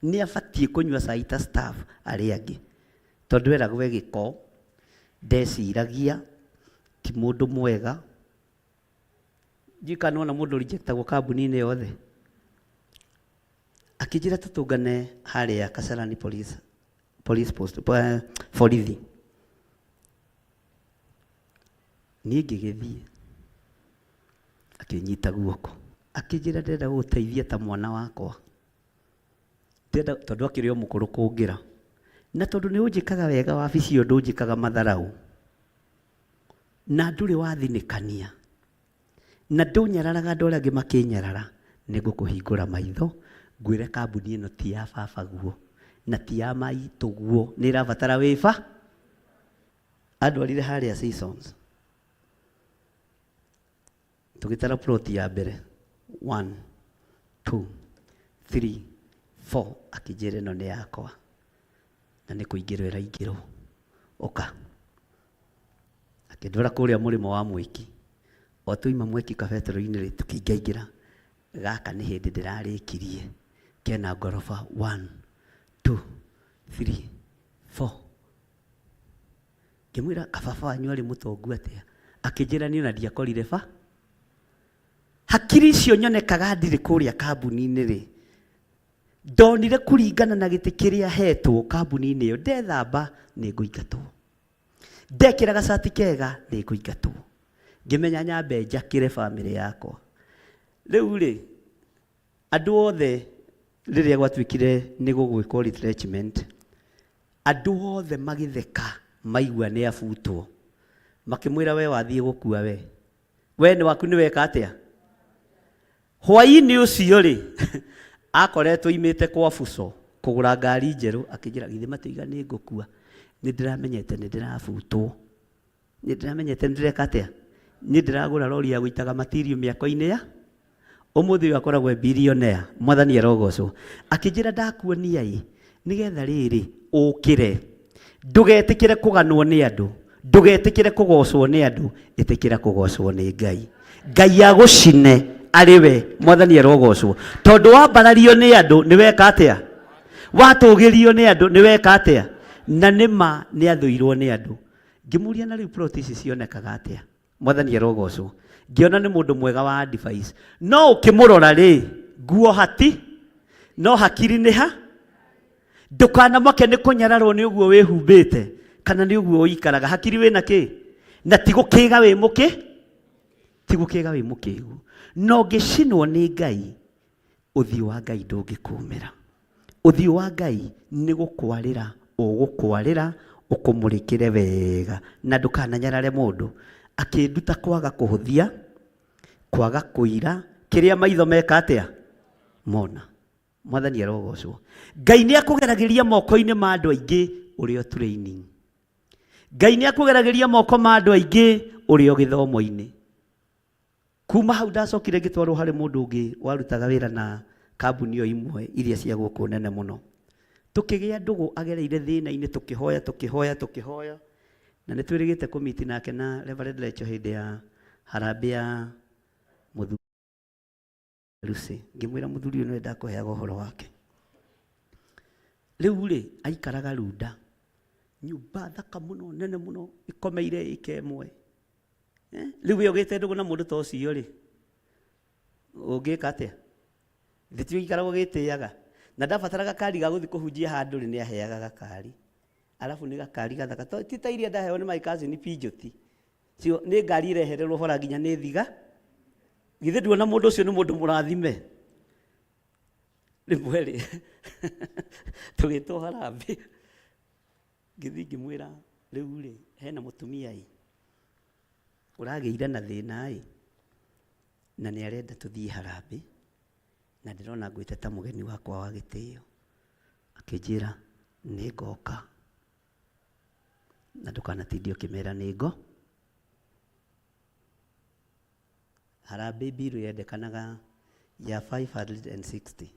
Nĩ abatiĩ kũnyua cai ta staff arĩa angĩ. Tondũ eragwo e gĩko, ndeciragia, ti mũndũ mwega. Ndiũĩ kana nĩwona mũndũ rejectagwo kambuni-inĩ yothe. Akĩnjĩra tũtũngane harĩa Kasarani police, police post, eh, borithi. Niĩ ngĩgĩthiĩ, akĩnyita guoko, akĩnjĩra ndĩrenda gũgũteithia ta mwana wakwa. Ndĩrenda tondũ akĩrĩ o mũkũrũ kũngĩra. Na tondũ nĩ ũnjĩkaga wega wabici ĩyo ndũnjĩkaga matharaũ. Na ndũrĩ wathinĩkania. Na ndũnyararaga andũ arĩa angĩ makĩnyarara, nĩ ngũkũhingũra maitho, ngwĩre kambuni ĩno ti ya baba guo, na ti ya maitũ guo, nĩ ĩrabatara wĩba. Andwarire harĩa Seasons. Tũgĩtara plot ya mbere, one, two, three, four, akĩnjĩra ĩno nĩ yakwa, na nĩ kũingĩrwo ĩraingĩrwo, ũka. Akĩndwara kũrĩa mũrĩmo wa Mwiki. O twaima Mwiki kabetero-inĩ rĩ, tũkĩingaingĩra. Gaka nĩ hĩndĩ ndĩrarĩkirie. Kena ngoroba one, two, three, four. Ngĩmwĩra kababa wanyu arĩ mũtongu atĩa? Akĩnjĩra niĩ ona ndiakorire ba. Hakiri icio nyonekaga ndirĩ kũrĩa kambuni-inĩ rĩ, ndonire kũringana na gĩtĩ kĩrĩa hetwo kambuni-inĩ ĩyo, ndethamba nĩ ngũingatwo. Ndekĩra gacati kega nĩ ngũingatwo. Ngĩmenya nyambe njakĩre bamĩrĩ yakwa. Rĩu rĩ, andũ othe rĩrĩa gwatuĩkire nĩ gũgwĩkwo retrenchment, andũ othe magĩtheka maigua nĩ abutwo. Makĩmwĩra we wathiĩ gũkua we. We nĩ waku nĩ weka atĩa? Hwaĩ-inĩ ũcio rĩ, Akoretwo imĩte kwa Fuso kũgũra ngari njerũ, akĩnjĩra githĩ matiuga nĩ ngũkua, nĩ ndĩramenyete nĩ ndĩrabutwo, nĩ ndĩramenyete nĩ ndĩreka atĩa, nĩ ndĩragũra rori ya gũitaga matirio mĩako-inĩ ya ũmũthĩ ũyũ akoragwo e billionaire, mwathani arogocwo. Akĩnjĩra ndakuonia ĩ, nĩgetha rĩrĩ ũkĩre, ndũgetĩkĩre kũganwo nĩ andũ, ndũgetĩkĩre kũgocwo nĩ andũ, ĩtĩkĩra kũgocwo nĩ Ngai. Ngai agũcine arĩ we, mwathani arogocwo. Tondũ wambarario nĩ andũ nĩ weka atĩa? Watũgĩrio nĩ andũ nĩ weka atĩa? Na nĩ ma nĩ athũirwo nĩ andũ. Ngĩmũria na rĩu plot ici cionekaga atĩa? Mwathani arogocwo. Ngĩona nĩ mũndũ mwega wa advice. No ũkĩmũrora rĩ, nguo hati, no hakiri nĩ ha? Ndũkanamake nĩ kũnyararwo nĩ ũguo wĩhumbĩte kana nĩ ũguo ũikaraga. Hakiri wĩna kĩ? Na ti gũkĩga wĩ mũkĩ? Ti gũkĩga wĩ mũkĩgu. Na ũngĩcinwo nĩ Ngai, ũthiũ wa Ngai ndũngĩkũmĩra. Ũthiũ wa Ngai nĩ gũkwarĩra ũgũkwarĩra ũkũmũrĩkĩre wega na ndũkananyarare mũndũ. Akĩnduta kwaga kũhũthia, kwaga kũira kĩrĩa maitho meka atĩa? Mona. Mwathani arogocwo. Ngai nĩ akũgeragĩria moko-inĩ ma andũ aingĩ ũrĩ o training. Ngai nĩ akũgeragĩria moko ma andũ aingĩ ũrĩ o gĩthomo-inĩ. Kuma hau ndacokire ngĩtwarwo harĩ mũndũ ũngĩ warutaga wĩra na kambuni o imwe iria cia gũkũ nene mũno. Tũkĩgĩa ndũgũ agereire thĩna-inĩ, tũkĩhoya, tũkĩhoya, tũkĩhoya. Na nĩ twĩrĩgĩte kũmiti nake na Reverend Lecho hĩndĩ ya harambĩ ya mũthuri Lucy. Ngĩmwĩra mũthuri ũyũ nĩwe ndakũheaga ũhoro wake. Rĩu rĩ, aikaraga Runda, nyũmba thaka mũno, nene mũno, ĩkomeire ĩka ĩmwe. Eh, Rĩu we ũgĩte ndũgũ na mũndũ ta ũcio rĩ, ũngĩka atĩa? Githĩ ti ũikaraga ũgĩtĩaga? Na ndabatara gakari ga gũthiĩ kũhunjia handũ rĩ, nĩ aheaga gakari. Arabu nĩ gakari gathaka. To ti ta iria ndaheo nĩ my cousin Pijoti. Cio nĩ ngari ĩrehererwo bara nginya nĩ thiga. Githĩ nduona mũndũ ũcio nĩ mũndũ mũrathime? Rĩmwe rĩ, tũgĩtwo harambĩ. Ngĩthiĩ ngĩmwĩra rĩu rĩ, hena mũtumia ĩ, ũragĩire na thĩna ĩ, na nĩ arenda tũthiĩ harambĩ, na ndĩrona ngwĩte ta mũgeni wakwa wa gĩtĩo. Akĩnjĩra nĩ ngoka, na ndũkanatinde ũkĩmera nĩ ngo. Harambĩ mbiru yendekanaga ya 560.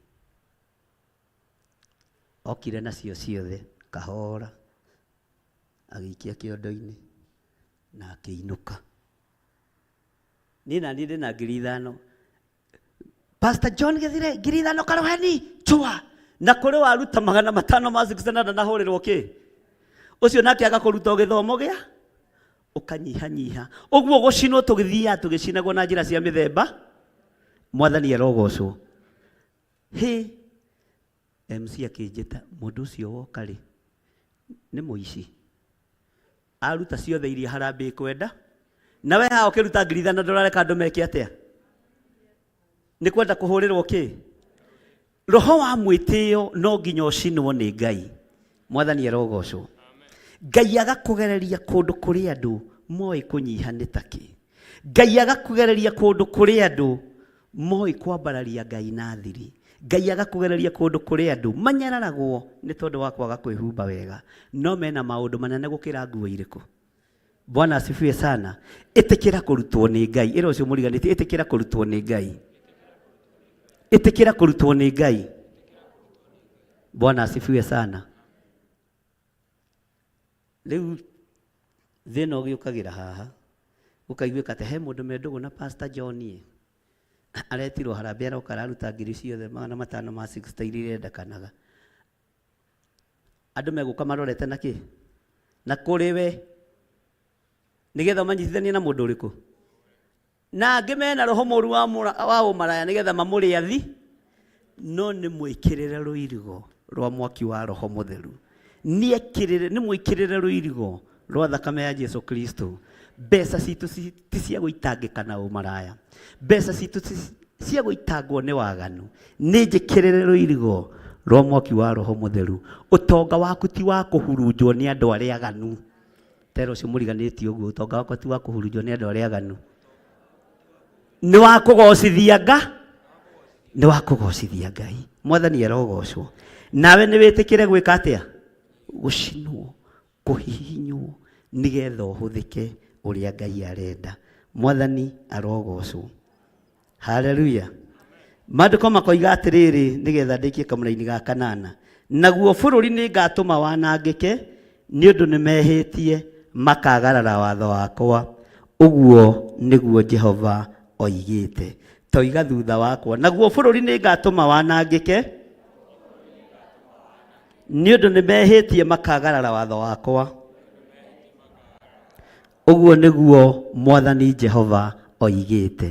Okire nacio ciothe kahora, agĩikia kĩondo-inĩ na akĩinũka. Niĩ naniĩ ndĩna 5,000. Pastor John Githire 5,000 karoheni chua na kũrĩ waruta 500 ma 60 na ndanahũrĩrwo kĩ ũcio nake agakũruta o gĩthomo gĩa ũkanyihanyiha ũguo gũcinwo tũgĩthiaga tũgĩcinagwo na njĩra cia mĩthemba. Mwathani arogocwo. Hĩ, MC akĩnjĩta, mũndũ ũcio woka rĩ, nĩ mũici. Aruta ciothe iria harambĩ kwenda. Na we haha ũkĩruta 5,000 ndũrareka andũ meke atĩa? Nĩ kwenda kũhũrĩrwo kĩ? Roho wa mwĩtĩo no nginya ũcinwo nĩ Ngai. Mwathani arogocwo. Ngai agakũgereria kũndũ kũrĩ andũ moĩ kũnyiha nĩ takĩ. Ngai agakũgereria kũndũ kũrĩ andũ moĩ kwambararia Ngai na thiri. Ngai agakũgereria kũndũ kũrĩ andũ manyararagwo nĩ tondũ wa kwaga kwĩhumba wega, no mena maũndũ manene gũkĩra nguo irĩkũ. Bwana asifiwe sana. Ĩtĩkĩra kũrutwo nĩ Ngai. Ĩra ũcio mũriganĩtie, ĩtĩkĩra kũrutwo nĩ Ngai. Ĩtĩkĩra kũrutwo nĩ Ngai. Bwana asifiwe sana. Rĩu thĩna ũgĩũkagĩra haha, ũkaiguĩka atĩ he mũndũ me ndũgũ na Pastor John ĩ, aretirwo harambee aroka araruta ngiri ciothe 500 ma 60 iria irendekanaga. Andũ megũka marorete na kĩ? Na kũrĩ we. Nĩgetha ũmanyitithanie na mũndũ ũrĩkũ? Na angĩ mena roho mũru wa wa ũmaraya nĩgetha mamũrĩe athi, no nĩ mwĩkĩrĩre rũirigo rwa mwaki wa roho mũtheru. Nĩ mwĩkĩrĩre rũirigo rwa thakame ya Jesu Kristo. Mbeca citũ ti cia gũitangĩka na ũmaraya. Mbeca citũ ti cia gũitangwo nĩ waganu. Nĩ njĩkĩrĩre rũirigo rwa mwaki wa roho mũtheru. Ũtonga waku ti wa kũhurunjwo nĩ andũ arĩa aganu. Tera ũcio mũriganĩtie ũguo, ũtonga wakwa ti wa kũhurunjwo nĩ andũ arĩa aganu. Nĩ wa kũgocithia nga. Nĩ wa kũgocithia Ngai. Mwathani arogocwo. Nawe nĩ wĩtĩkĩre gwĩka atĩa? Gũcinwo, kũhihinywo, nĩgetha ũhũthĩke ũrĩa Ngai arenda. Mwathani arogocwo. Haleluya. Maandĩko makoiga atĩrĩrĩ, nĩgetha ndĩkie kamũraini ga kanana, naguo bũrũri nĩ ngatũma wanangĩke nĩ ũndũ nĩ mehĩtie makagarara watho wakwa, ũguo nĩguo Jehova oigĩte. Toiga thutha wakwa, naguo bũrũri nĩ ngatũma wanangĩke nĩ ũndũ nĩ mehĩtie makagarara watho wakwa, ũguo nĩguo Mwathani Jehova oigĩte.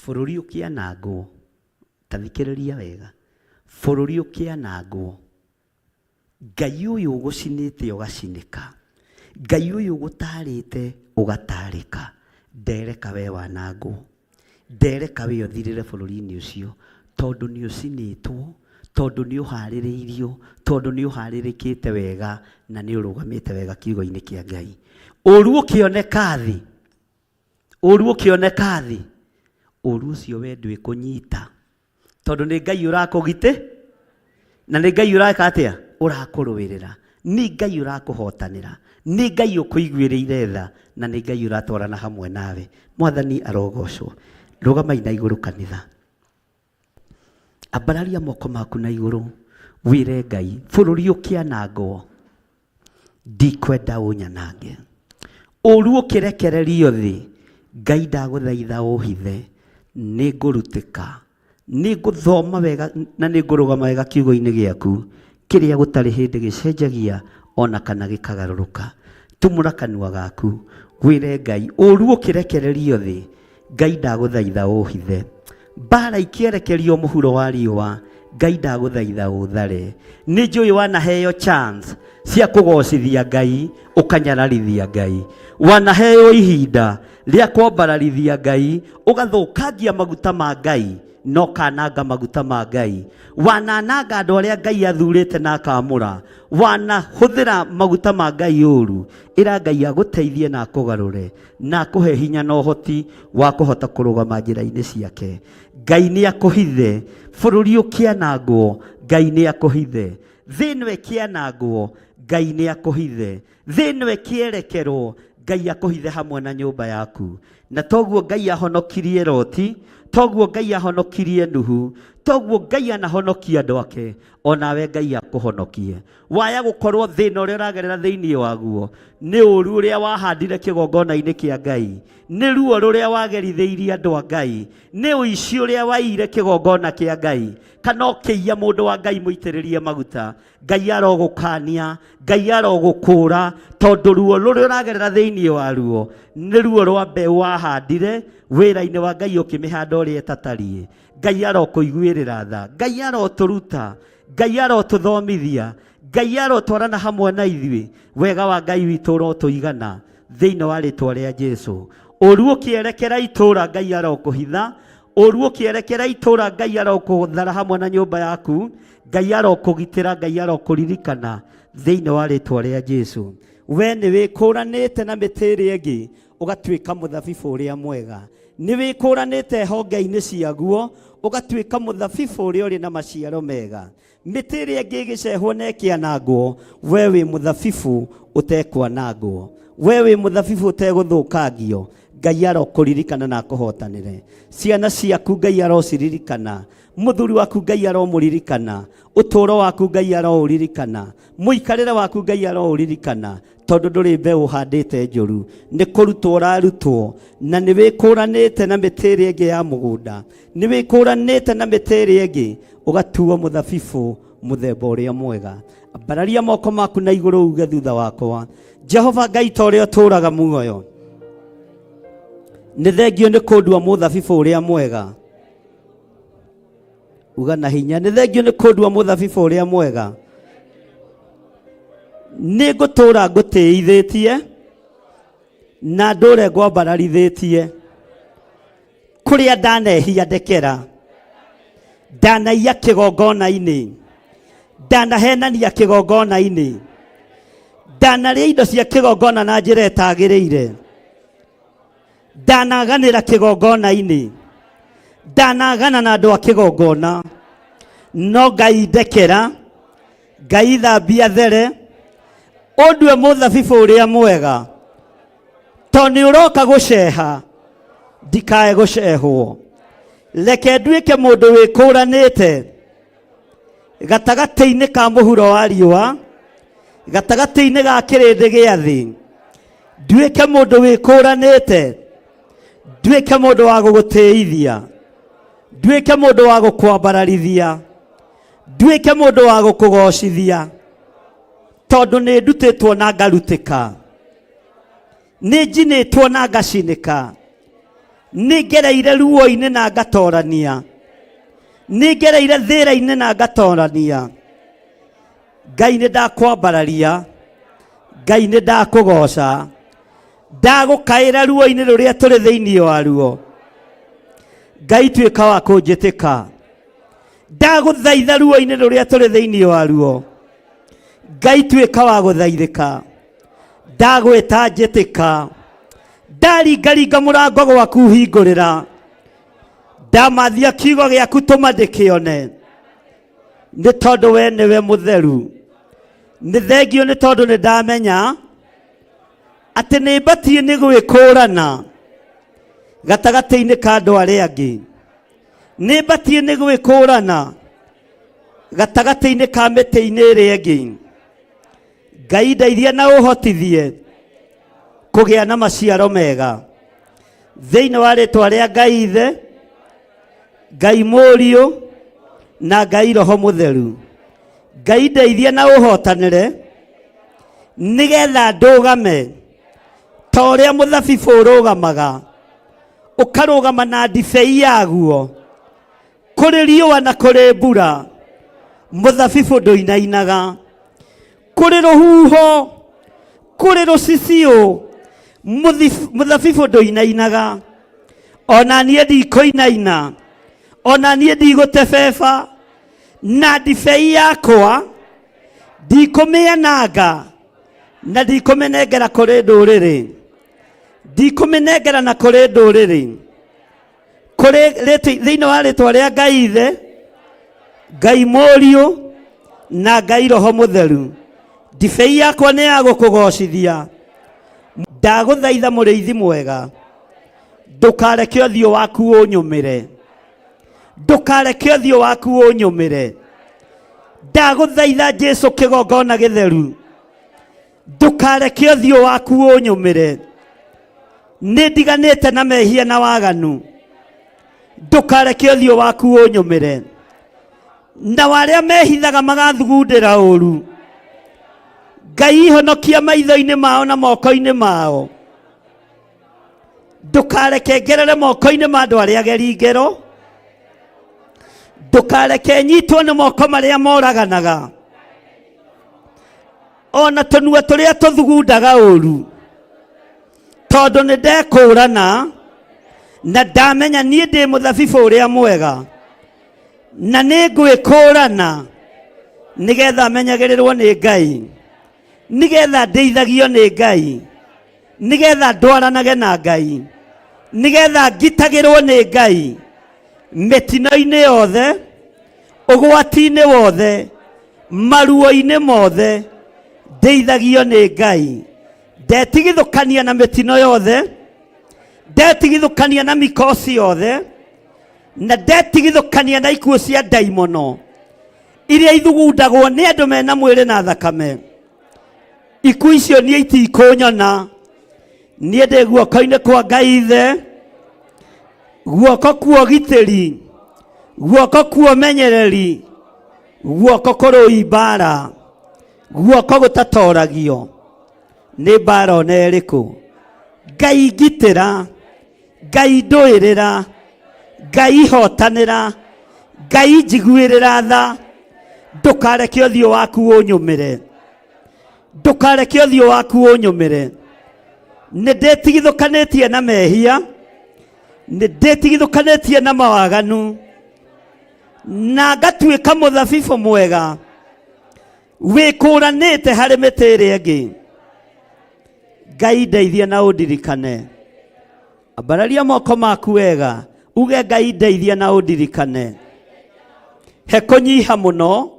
Bũrũri ũkĩanangwo, ta thikĩrĩria wega, bũrũri ũkĩanangwo, Ngai ũyũ ũgũcinĩte ũgacinĩka, Ngai ũyũ ũgũtarĩte ũgatarĩka, ndereka we wanangwo. Ndereka we ũthirĩre bũrũri-inĩ ũcio, tondũ nĩ ũcinĩtwo, tondũ nĩ ũharĩrĩirio, tondũ nĩ ũharĩrĩkĩte wega na nĩ ũrũgamĩte wega kiugo-inĩ kĩa Ngai. Ũru ũkĩoneka thĩ, ũru ũkĩoneka thĩ, ũru ũcio we ndwĩkũnyita, tondũ nĩ Ngai ũrakũgitĩ na nĩ Ngai ũreka atĩa? Ũrakũrũĩrĩra, nĩ Ngai ũrakũhotanĩra, nĩ Ngai ũkũiguĩrĩire tha, na nĩ Ngai ũratwarana hamwe nawe. Mwathani arogocwo. Rũgamai na igũrũ kanitha. Ambararia moko maku na igũrũ wĩre Ngai, bũrũri ũkĩanangwo ndikwenda ũnyanange. Ũru ũkĩrekererio thĩ, Ngai ndagũthaitha ũhithe, nĩ ngũrutĩka, nĩ ngũthoma wega na nĩ ngũrũgama wega kiugo-inĩ gĩaku, kĩrĩa gũtarĩ hĩndĩ gĩcenjagia ona kana gĩkagarũrũka. Tumũra kanua gaku wĩre Ngai, ũru ũkĩrekererio thĩ, Ngai ndagũthaitha ũhithe. Mbara ikĩerekerio mũhuro wa riũa, Ngai ndagũthaitha ũthare. Nĩ njũĩ wanaheo chance cia kũgocithia Ngai, ũkanyararithia Ngai. Wanaheo ihinda rĩa kwambararithia Ngai, ũgathũkangia maguta ma Ngai na ũkananga maguta ma Ngai. Wanananga andũ arĩa Ngai athurĩte na akamũra. Wanahũthĩra maguta ma Ngai ũru. Ĩra Ngai agũteithie na akũgarũre na akũhe hinya na ũhoti wa kũhota kũrũgama njĩra-inĩ ciake. Ngai nĩ akũhithe, bũrũri ũkĩanangwo, Ngai nĩ akũhithe. Thĩ ĩno ĩkĩanangwo, Ngai nĩ akũhithe. Thĩ ĩno ĩkĩerekerwo, Ngai akũhithe hamwe na nyũmba yaku. Na toguo Ngai ahonokirie Loti, toguo Ngai ahonokirie Nuhu, toguo Ngai anahonokia andũ ake, onawe Ngai akũhonokie. Waya gũkorwo thĩna ũrĩa ũragerera thĩinĩ waguo nĩ ũru ũrĩa wahandire kĩgongona-inĩ kĩa Ngai, nĩ ruo rũrĩa wagerithĩirie andũ a Ngai, nĩ ũici ũrĩa waiyire kĩgongona kĩa Ngai, kana ũkĩiya mũndũ wa Ngai mũitĩrĩrie maguta. Ngai arogũkania, Ngai arogũkũra, tondũ ruo rũrĩa ũragerera thĩinĩ waruo nĩ ruo rwa mbeũ wahandire wĩra-inĩ wa Ngai ũkĩmĩhanda ũrĩa ĩtatariĩ. Ngai arokũiguĩrĩra tha, Ngai arotũruta, Ngai arotũthomithia, Ngai arotwarana hamwe na ithuĩ, wega wa Ngai witũ ũrotũigana thĩinĩ wa rĩtwa rĩa Jesu. Ũru ũkĩerekera itũra Ngai arokũhitha, ũru ũkĩerekera itũra Ngai arokũthara hamwe na nyũmba yaku, Ngai arokũgitĩra, Ngai arokũririkana thĩinĩ wa rĩtwa rĩa Jesu. We nĩ wĩkũranĩte na mĩtĩ ĩrĩa ĩngĩ ũgatuĩka mũthabibũ ũrĩa mwega. Nĩ wĩkũranĩte honge-inĩ ciaguo ũgatuĩka mũthabibũ ũrĩa ũrĩ na maciaro mega. Mĩtĩ ĩrĩa ĩngĩ ĩgĩcehwo na ĩkĩanangwo, we wĩ mũthabibũ ũtekwanangwo, we wĩ mũthabibũ ũtegũthũkangio. Ngai arokũririkana na akũhotanĩre. Ciana ciaku Ngai arociririkana, mũthuri waku Ngai aromũririkana, ũtũũro waku Ngai aroũririkana, mũikarĩre waku Ngai aroũririkana, tondũ ndũrĩ mbeũ ũhandĩte njũru, nĩ kũrutwo ũrarutwo, na nĩ wĩkũranĩte na mĩtĩ ĩrĩa ĩngĩ ya mũgũnda, nĩ wĩkũranĩte na mĩtĩ ĩrĩa ĩngĩ, ũgatuo mũthabibũ mũthemba ũrĩa mwega. Ambararia moko maku na igũrũ uge thutha wakwa, Jehova Ngai ta ũrĩa ũtũũraga muoyo, nĩ thengio nĩ kũndua mũthabibũ ũrĩa mwega. Uga na hinya, nĩ thengio nĩ kũndua mũthabibũ ũrĩa mwega. Nĩ ngũtũũra ngũtĩithĩtie na ndũre ngwambararithĩtie. Kũrĩa ndanehia ndekera, ndanaiya kĩgongona-inĩ, ndanahenania kĩgongona-inĩ, ndanarĩa indo cia kĩgongona na njĩra ĩtagĩrĩire, ndanaganĩra kĩgongona-inĩ. Ndanagana na andũ a kĩgongona, no Ngai ndekera, Ngai thambia there, ũndue mũthabibũ ũrĩa mwega, tondũ nĩ ũroka gũceha, ndikae gũcehwo. Reke nduĩke mũndũ wĩkũranĩte gatagatĩ-inĩ ka mũhuro wa riũa, gatagatĩ-inĩ ga kĩrĩndĩ gĩa thĩ. Nduĩke mũndũ wĩkũranĩte, nduĩke mũndũ wa gũgũtĩithia, nduĩke mũndũ wa gũkwambararithia, nduĩke mũndũ wa gũkũgocithia, tondũ nĩ ndutĩtwo na ngarutĩka, nĩ njinĩtwo na ngacinĩka, nĩ ngereire ruo-inĩ na ngatorania, nĩ ngereire thĩra-inĩ na ngatorania. Ngai nĩ ndakwambararia, Ngai nĩ ndakũgoca, ndagũkaĩra ruo-inĩ rũrĩa tũrĩ thĩinĩ waruo. Ngai tuĩka wa kũnjĩtĩka, ndagũthaitha ruo-inĩ rũrĩa tũrĩ thĩinĩ waruo. Ngai tuĩka wa gũthaithĩka, ndagwĩta njĩtĩka, ndaringaringa mũrango gwaku hingũrĩra, ndamathia kiugo gĩaku tũma ndĩkĩone, nĩ tondũ we nĩwe mũtheru. Nĩ thengio nĩ tondũ nĩ ndamenya atĩ nĩ mbatiĩ nĩ gwĩkũrana gatagatĩ-inĩ ka andũ arĩa angĩ, nĩ mbatiĩ nĩ gwĩkũrana gatagatĩ-inĩ ka mĩtĩ-inĩ ĩrĩa ĩngĩ. Ngai ndeithie na ũhotithie kũgĩa na maciaro mega thĩinĩ wa rĩtwa rĩa Ngai Ithe, Ngai Mũriũ na Ngai Roho Mũtheru. Ngai ndeithie na ũhotanĩre nĩgetha ndũgame ta ũrĩa mũthabibũ ũrũgamaga, ũkarũgama na ndibei yaguo kũrĩ riũa na kũrĩ mbura. Mũthabibũ ndũinainaga kũrĩ rũhuho, kũrĩ rũciciũ, mũthabibũ ndũinainaga. Ona niĩ ndikũinaina, ona niĩ ndigũtebeba, na ndibei yakwa ndikũmĩananga na ndikũmĩnengera kũrĩ ndũrĩrĩ, ndikũmĩnengera na kũrĩ ndũrĩrĩ. Kũrĩ thĩinĩ wa rĩtwa rĩa Ngai Ithe, Ngai Mũriũ na Ngai Roho Mũtheru, ndibei yakwa nĩ ya gũkũgocithia. Ndagũthaitha mũrĩithi mwega, ndũkareke ũthiũ waku ũnyũmĩre, ndũkareke ũthiũ waku ũnyũmĩre. Ndagũthaitha Jesu kĩgongona gĩtheru, ndũkareke ũthiũ waku ũnyũmĩre. Nĩ ndiganĩte na mehia na waganu, ndũkareke ũthiũ waku ũnyũmĩre. Na arĩa mehithaga magathugundĩra ũru, Ngai honokia maitho-inĩ mao na moko-inĩ mao. Ndũkareke ngerere moko-inĩ ma andũ arĩa ageri ngero, ndũkareke nyitwo nĩ moko marĩa moraganaga, ona tũnua tũrĩa tũthugundaga ũru, tondũ nĩ ndekũrana na ndamenya niĩ ndĩ mũthabibũ ũrĩa mwega, na nĩ ngwĩkũrana nĩgetha menyagĩrĩrwo nĩ Ngai, nĩgetha ndeithagio nĩ Ngai, nĩgetha ndwaranage na Ngai, nĩgetha ngitagĩrwo nĩ Ngai mĩtino-inĩ yothe, ũgwati-inĩ wothe, maruo-inĩ mothe, ndeithagio nĩ Ngai. Ndetigithũkania na mĩtino yothe, ndetigithũkania na mikosi yothe, na ndetigithũkania na ikuũ cia ndaimono iria ithugundagwo nĩ andũ mena mwĩrĩ na thakame. Ikuũ icio niĩ itikũnyona, niĩ ndĩ guoko-inĩ kwa Ngai Ithe, guoko kwa ũgitĩri, guoko kwa ũmenyereri, guoko kũrũi mbara, guoko gũtatoragio nĩ mbara ona ĩrĩkũ. Ngai ngitĩra, Ngai ndũĩrĩra, Ngai hotanĩra, Ngai njiguĩrĩra tha, ndũkareke ũthiũ waku ũnyũmĩre, ndũkareke ũthiũ waku ũnyũmĩre. Nĩ ndĩtigithũkanĩtie na mehia, nĩ ndĩtigithũkanĩtie na mawaganu, na ngatuĩka mũthabibũ mwega wĩkũranĩte harĩ mĩtĩ ĩrĩa ĩngĩ. Ngai ndeithia na ũndirikane. Ambararia moko maku wega. Uge Ngai ndeithia na ũndirikane. He kũnyiha mũno,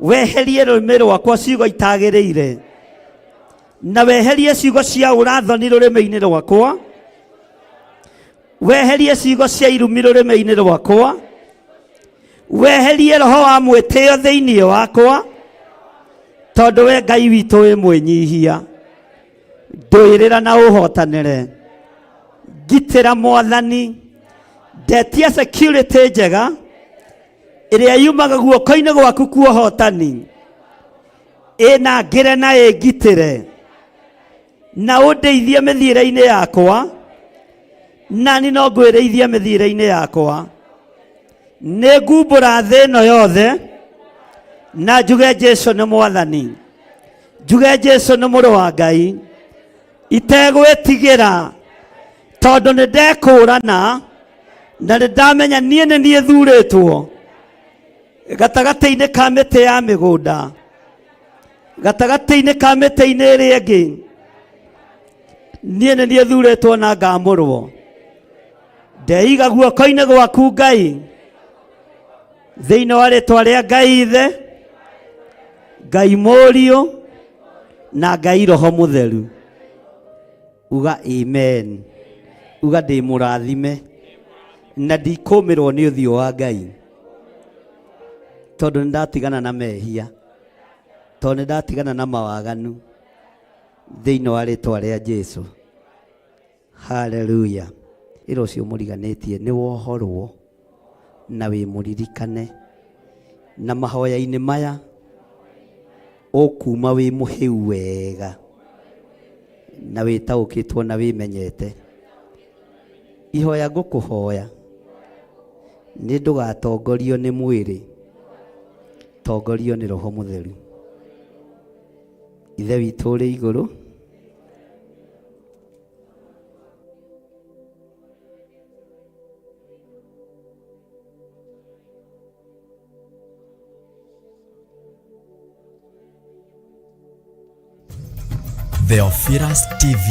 weherie rũrĩmĩ rwakwa ciugo itagĩrĩire, na weherie ciugo cia ũrathoni rũrĩmĩ-inĩ rwakwa, weherie ciugo cia irumi rũrĩmĩ-inĩ rwakwa, weherie roho wa mwĩtĩo thĩinĩ wakwa, tondũ we Ngai witũ wĩ mwĩnyihia. Ndũĩrĩra na ũhotanĩre, ngitĩra Mwathani, ndetia security njega ĩrĩa yumaga guoko-inĩ gwaku kuohotani, ĩnangĩre na ĩngitĩre, na ũndeithie mĩthiĩre-inĩ yakwa, nani no ngwĩrĩithie mĩthiĩre-inĩ yakwa. Nĩ ngumbũra thĩ ĩno yothe na njuge Jesu nĩ Mwathani, njuge Jesu nĩ mũrũ wa Ngai, itegwĩtigĩra, tondũ nĩ ndekũũrana na nĩ ndamenya niĩ nĩ niĩ thurĩtwo gatagatĩ-inĩ ka mĩtĩ ya mĩgũnda, gatagatĩ-inĩ ka mĩtĩ-inĩ ĩrĩa ĩngĩ, niĩ nĩ niĩ thurĩtwo na ngamũrwo. Ndeiga guoko-inĩ gwaku Ngai, thĩinĩ wa rĩtwa rĩa Ngai Ithe, Ngai Mũriũ na Ngai Roho Mũtheru. Uga amen. Uga ndĩ mũrathime na ndikũmĩrwo nĩ ũthiũ wa Ngai, tondũ nĩ ndatigana na mehia, tondũ nĩ ndatigana na mawaganu, thĩinĩ wa rĩtwa rĩa Jesu. Haleluya. Ĩra ũcio mũriganĩtie nĩ wohorwo na wĩ mũririkane, na mahoya-inĩ maya ũkuma wĩ mũhĩu wega na wĩtaũkĩtwo na wĩmenyete. Ihoya ngũkũhoya nĩ ndũgatongorio nĩ mwĩrĩ, tongorio nĩ Roho Mũtheru. Ithe witũ ũrĩ igũrũ, Theophilus TV.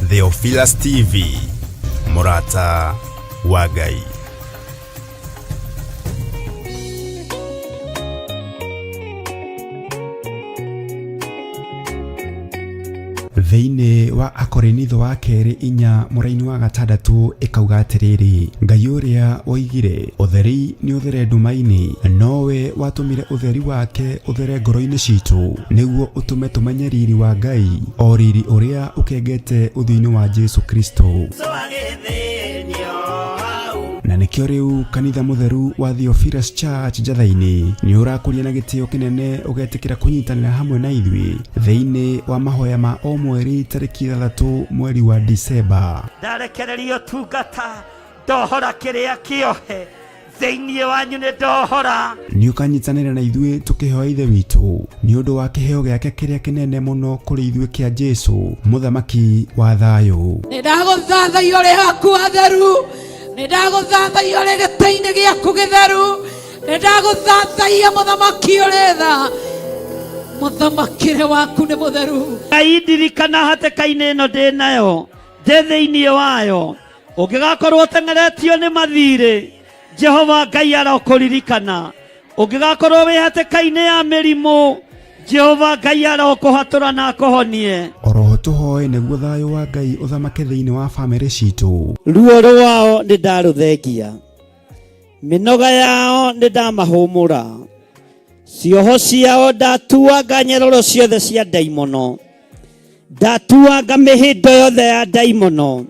Theophilus TV, mũrata wa Ngai. Thĩinĩ wa Akorinitho wa kerĩ inya mũraini wa gatandatũ ĩkauga atĩrĩrĩ, Ngai ũrĩa woigire ũtheri nĩ ũthere nduma-inĩ, nowe watũmire ũtheri wake ũthere ngoro-inĩ citũ, nĩguo ũtũme tũmenye riri wa Ngai, o riri ũrĩa ũkengete ũthiũ-inĩ wa Jesu Kristo. Na nĩkĩo rĩu kanitha mũtheru wa Theophilus Church Njatha-inĩ nĩ ũrakũria na gĩtĩo kĩnene ũgetĩkĩra kũnyitanĩra hamwe na ithuĩ thĩinĩ wa mahoya ma o mweri tarĩki 6 mweri wa Disemba. Ndarekereria ũtungata, ndohora kĩrĩa kĩohe thĩinĩ wanyu, nĩ ndohora. Nĩ ũkanyitanĩra na ithuĩ tũkĩhoya Ithe witũ nĩ ũndũ wa kĩheo gĩake kĩrĩa kĩnene mũno kũrĩ ithuĩ kĩa Jesu, mũthamaki wa thayũ. Nĩ ndagũthathaiya ũrĩ haku hatheru, nĩ ndagũthathaiya ũrĩ gĩtĩ-inĩ gĩaku gĩtheru, Nĩndagũthathaiya mũthamaki ũrĩ tha, mũthamakĩre waku nĩ mũtheru. Ngai ndirikana hatĩka-inĩ ĩno ndĩ nayo, ndĩ thĩinĩ wayo. Ũngĩgakorwo ũteng'eretio nĩ mathirĩ, Jehova Ngai arokũririkana. Ũngĩgakorwo wĩ hatĩka-inĩ ya mĩrimũ, Jehova Ngai arokũhatũra na akũhonie. Oroho tũhoe nĩguo thayũ wa Ngai ũthamake thĩinĩ wa famĩlĩ citũ. Ruo rwao nĩ ndarũthengia, mĩnoga yao nĩ ndamahũmũra, cioho ciao ndatuanga nyeroro ciothe cia ndaimono, ndatuanga mĩhĩndo yothe ya ndaimono,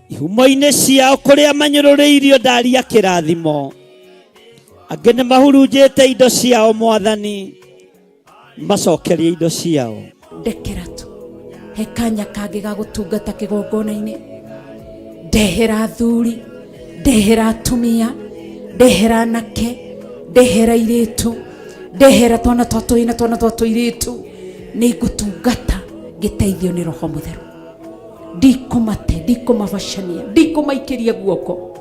ihumo-inĩ ciao kũrĩa manyũrũrĩirio ndaria kĩrathimo, angĩ nĩ mahurunjĩte indo ciao Mwathani, macokerie indo ciao. Ndekera tu, he kanya kangĩ ga gũtungata kĩgongona-inĩ. Ndehera athuri, ndehera atumia, ndehera anake, ndehera airĩtu, ndehera twana twa tũhĩĩ na twana twa tũirĩtu. Nĩ ngũtungata ngĩteithio nĩ Roho Mũtheru. Ndikũmate, ndikũmabacania, ndikũmaikĩria guoko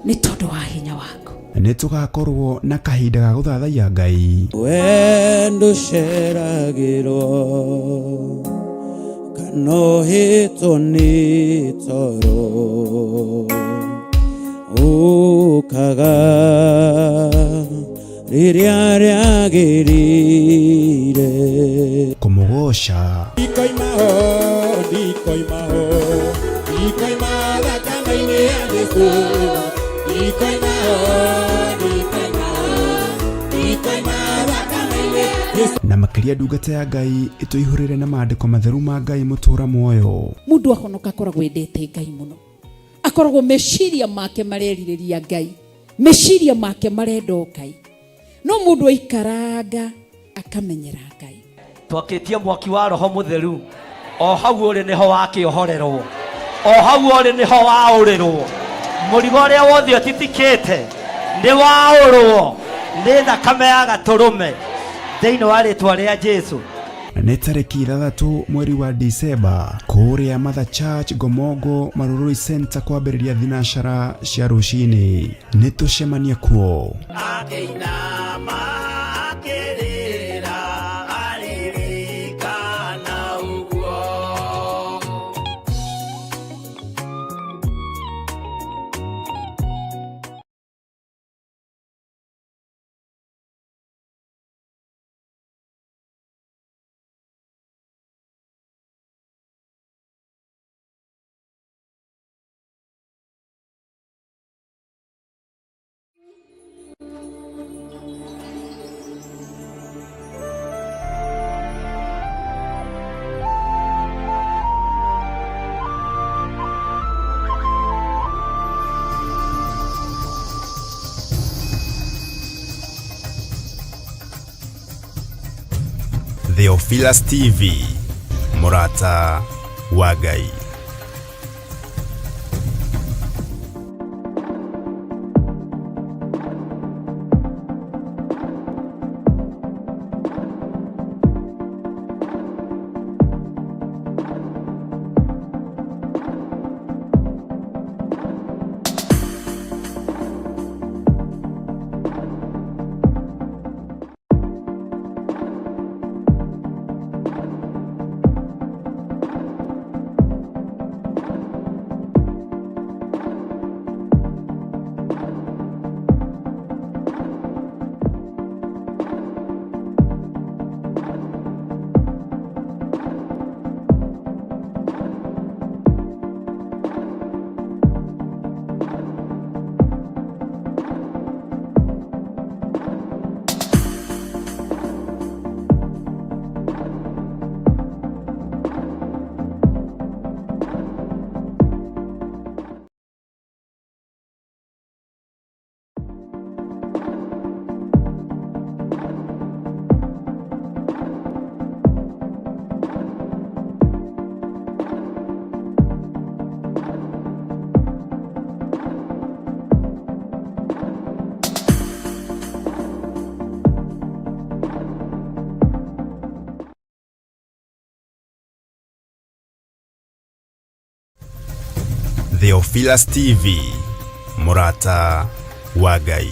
nĩ tondũ wa hinya waku. Nĩ tũgakorwo na kahinda ga gũthathaiya Ngai. We ndũceragĩrwo kana ũhĩtwo nĩ toro, ũkaga rĩrĩa rĩagĩrĩire. Kũmũgoca. Ndikoima ho, ndikoima ho, ndikoima thakame-inĩ ya Jesũ. Ndikoima ho, ndikoima ho, ndikoima thakame-inĩ ya Jesũ. Na makĩria ndungata ya Ngai ĩtũihũrĩre na maandĩko matheru ma Ngai mũtũra muoyo. Mũndũ ahonoka akoragwo endete Ngai mũno, akoragwo meciria make marerirĩria Ngai, meciria make marenda o Ngai. No mũndũ aikaranga akamenyera Ngai. Twakĩtie mwaki wa Roho Mũtheru, o hau ũrĩ nĩho wakĩohorerwo, o hau ũrĩ nĩho waũrĩrwo. Mũrigo ũrĩa wothe ũtitikĩte nĩ waũrwo nĩ thakame ya Gatũrũme thĩinĩ wa rĩtwa rĩa Jesu. Nĩ tarĩki 6 mweri wa Dicemba kũrĩa Mother Church Ngomongo Marurui Center kwambĩrĩria thinacara cia rũcinĩ. Nĩ tũcemanie kuo. Akĩinama akĩrĩra aririkana ũguo. Theophilus TV, mũrata wa Ngai. Theophilus TV, mũrata wa Ngai.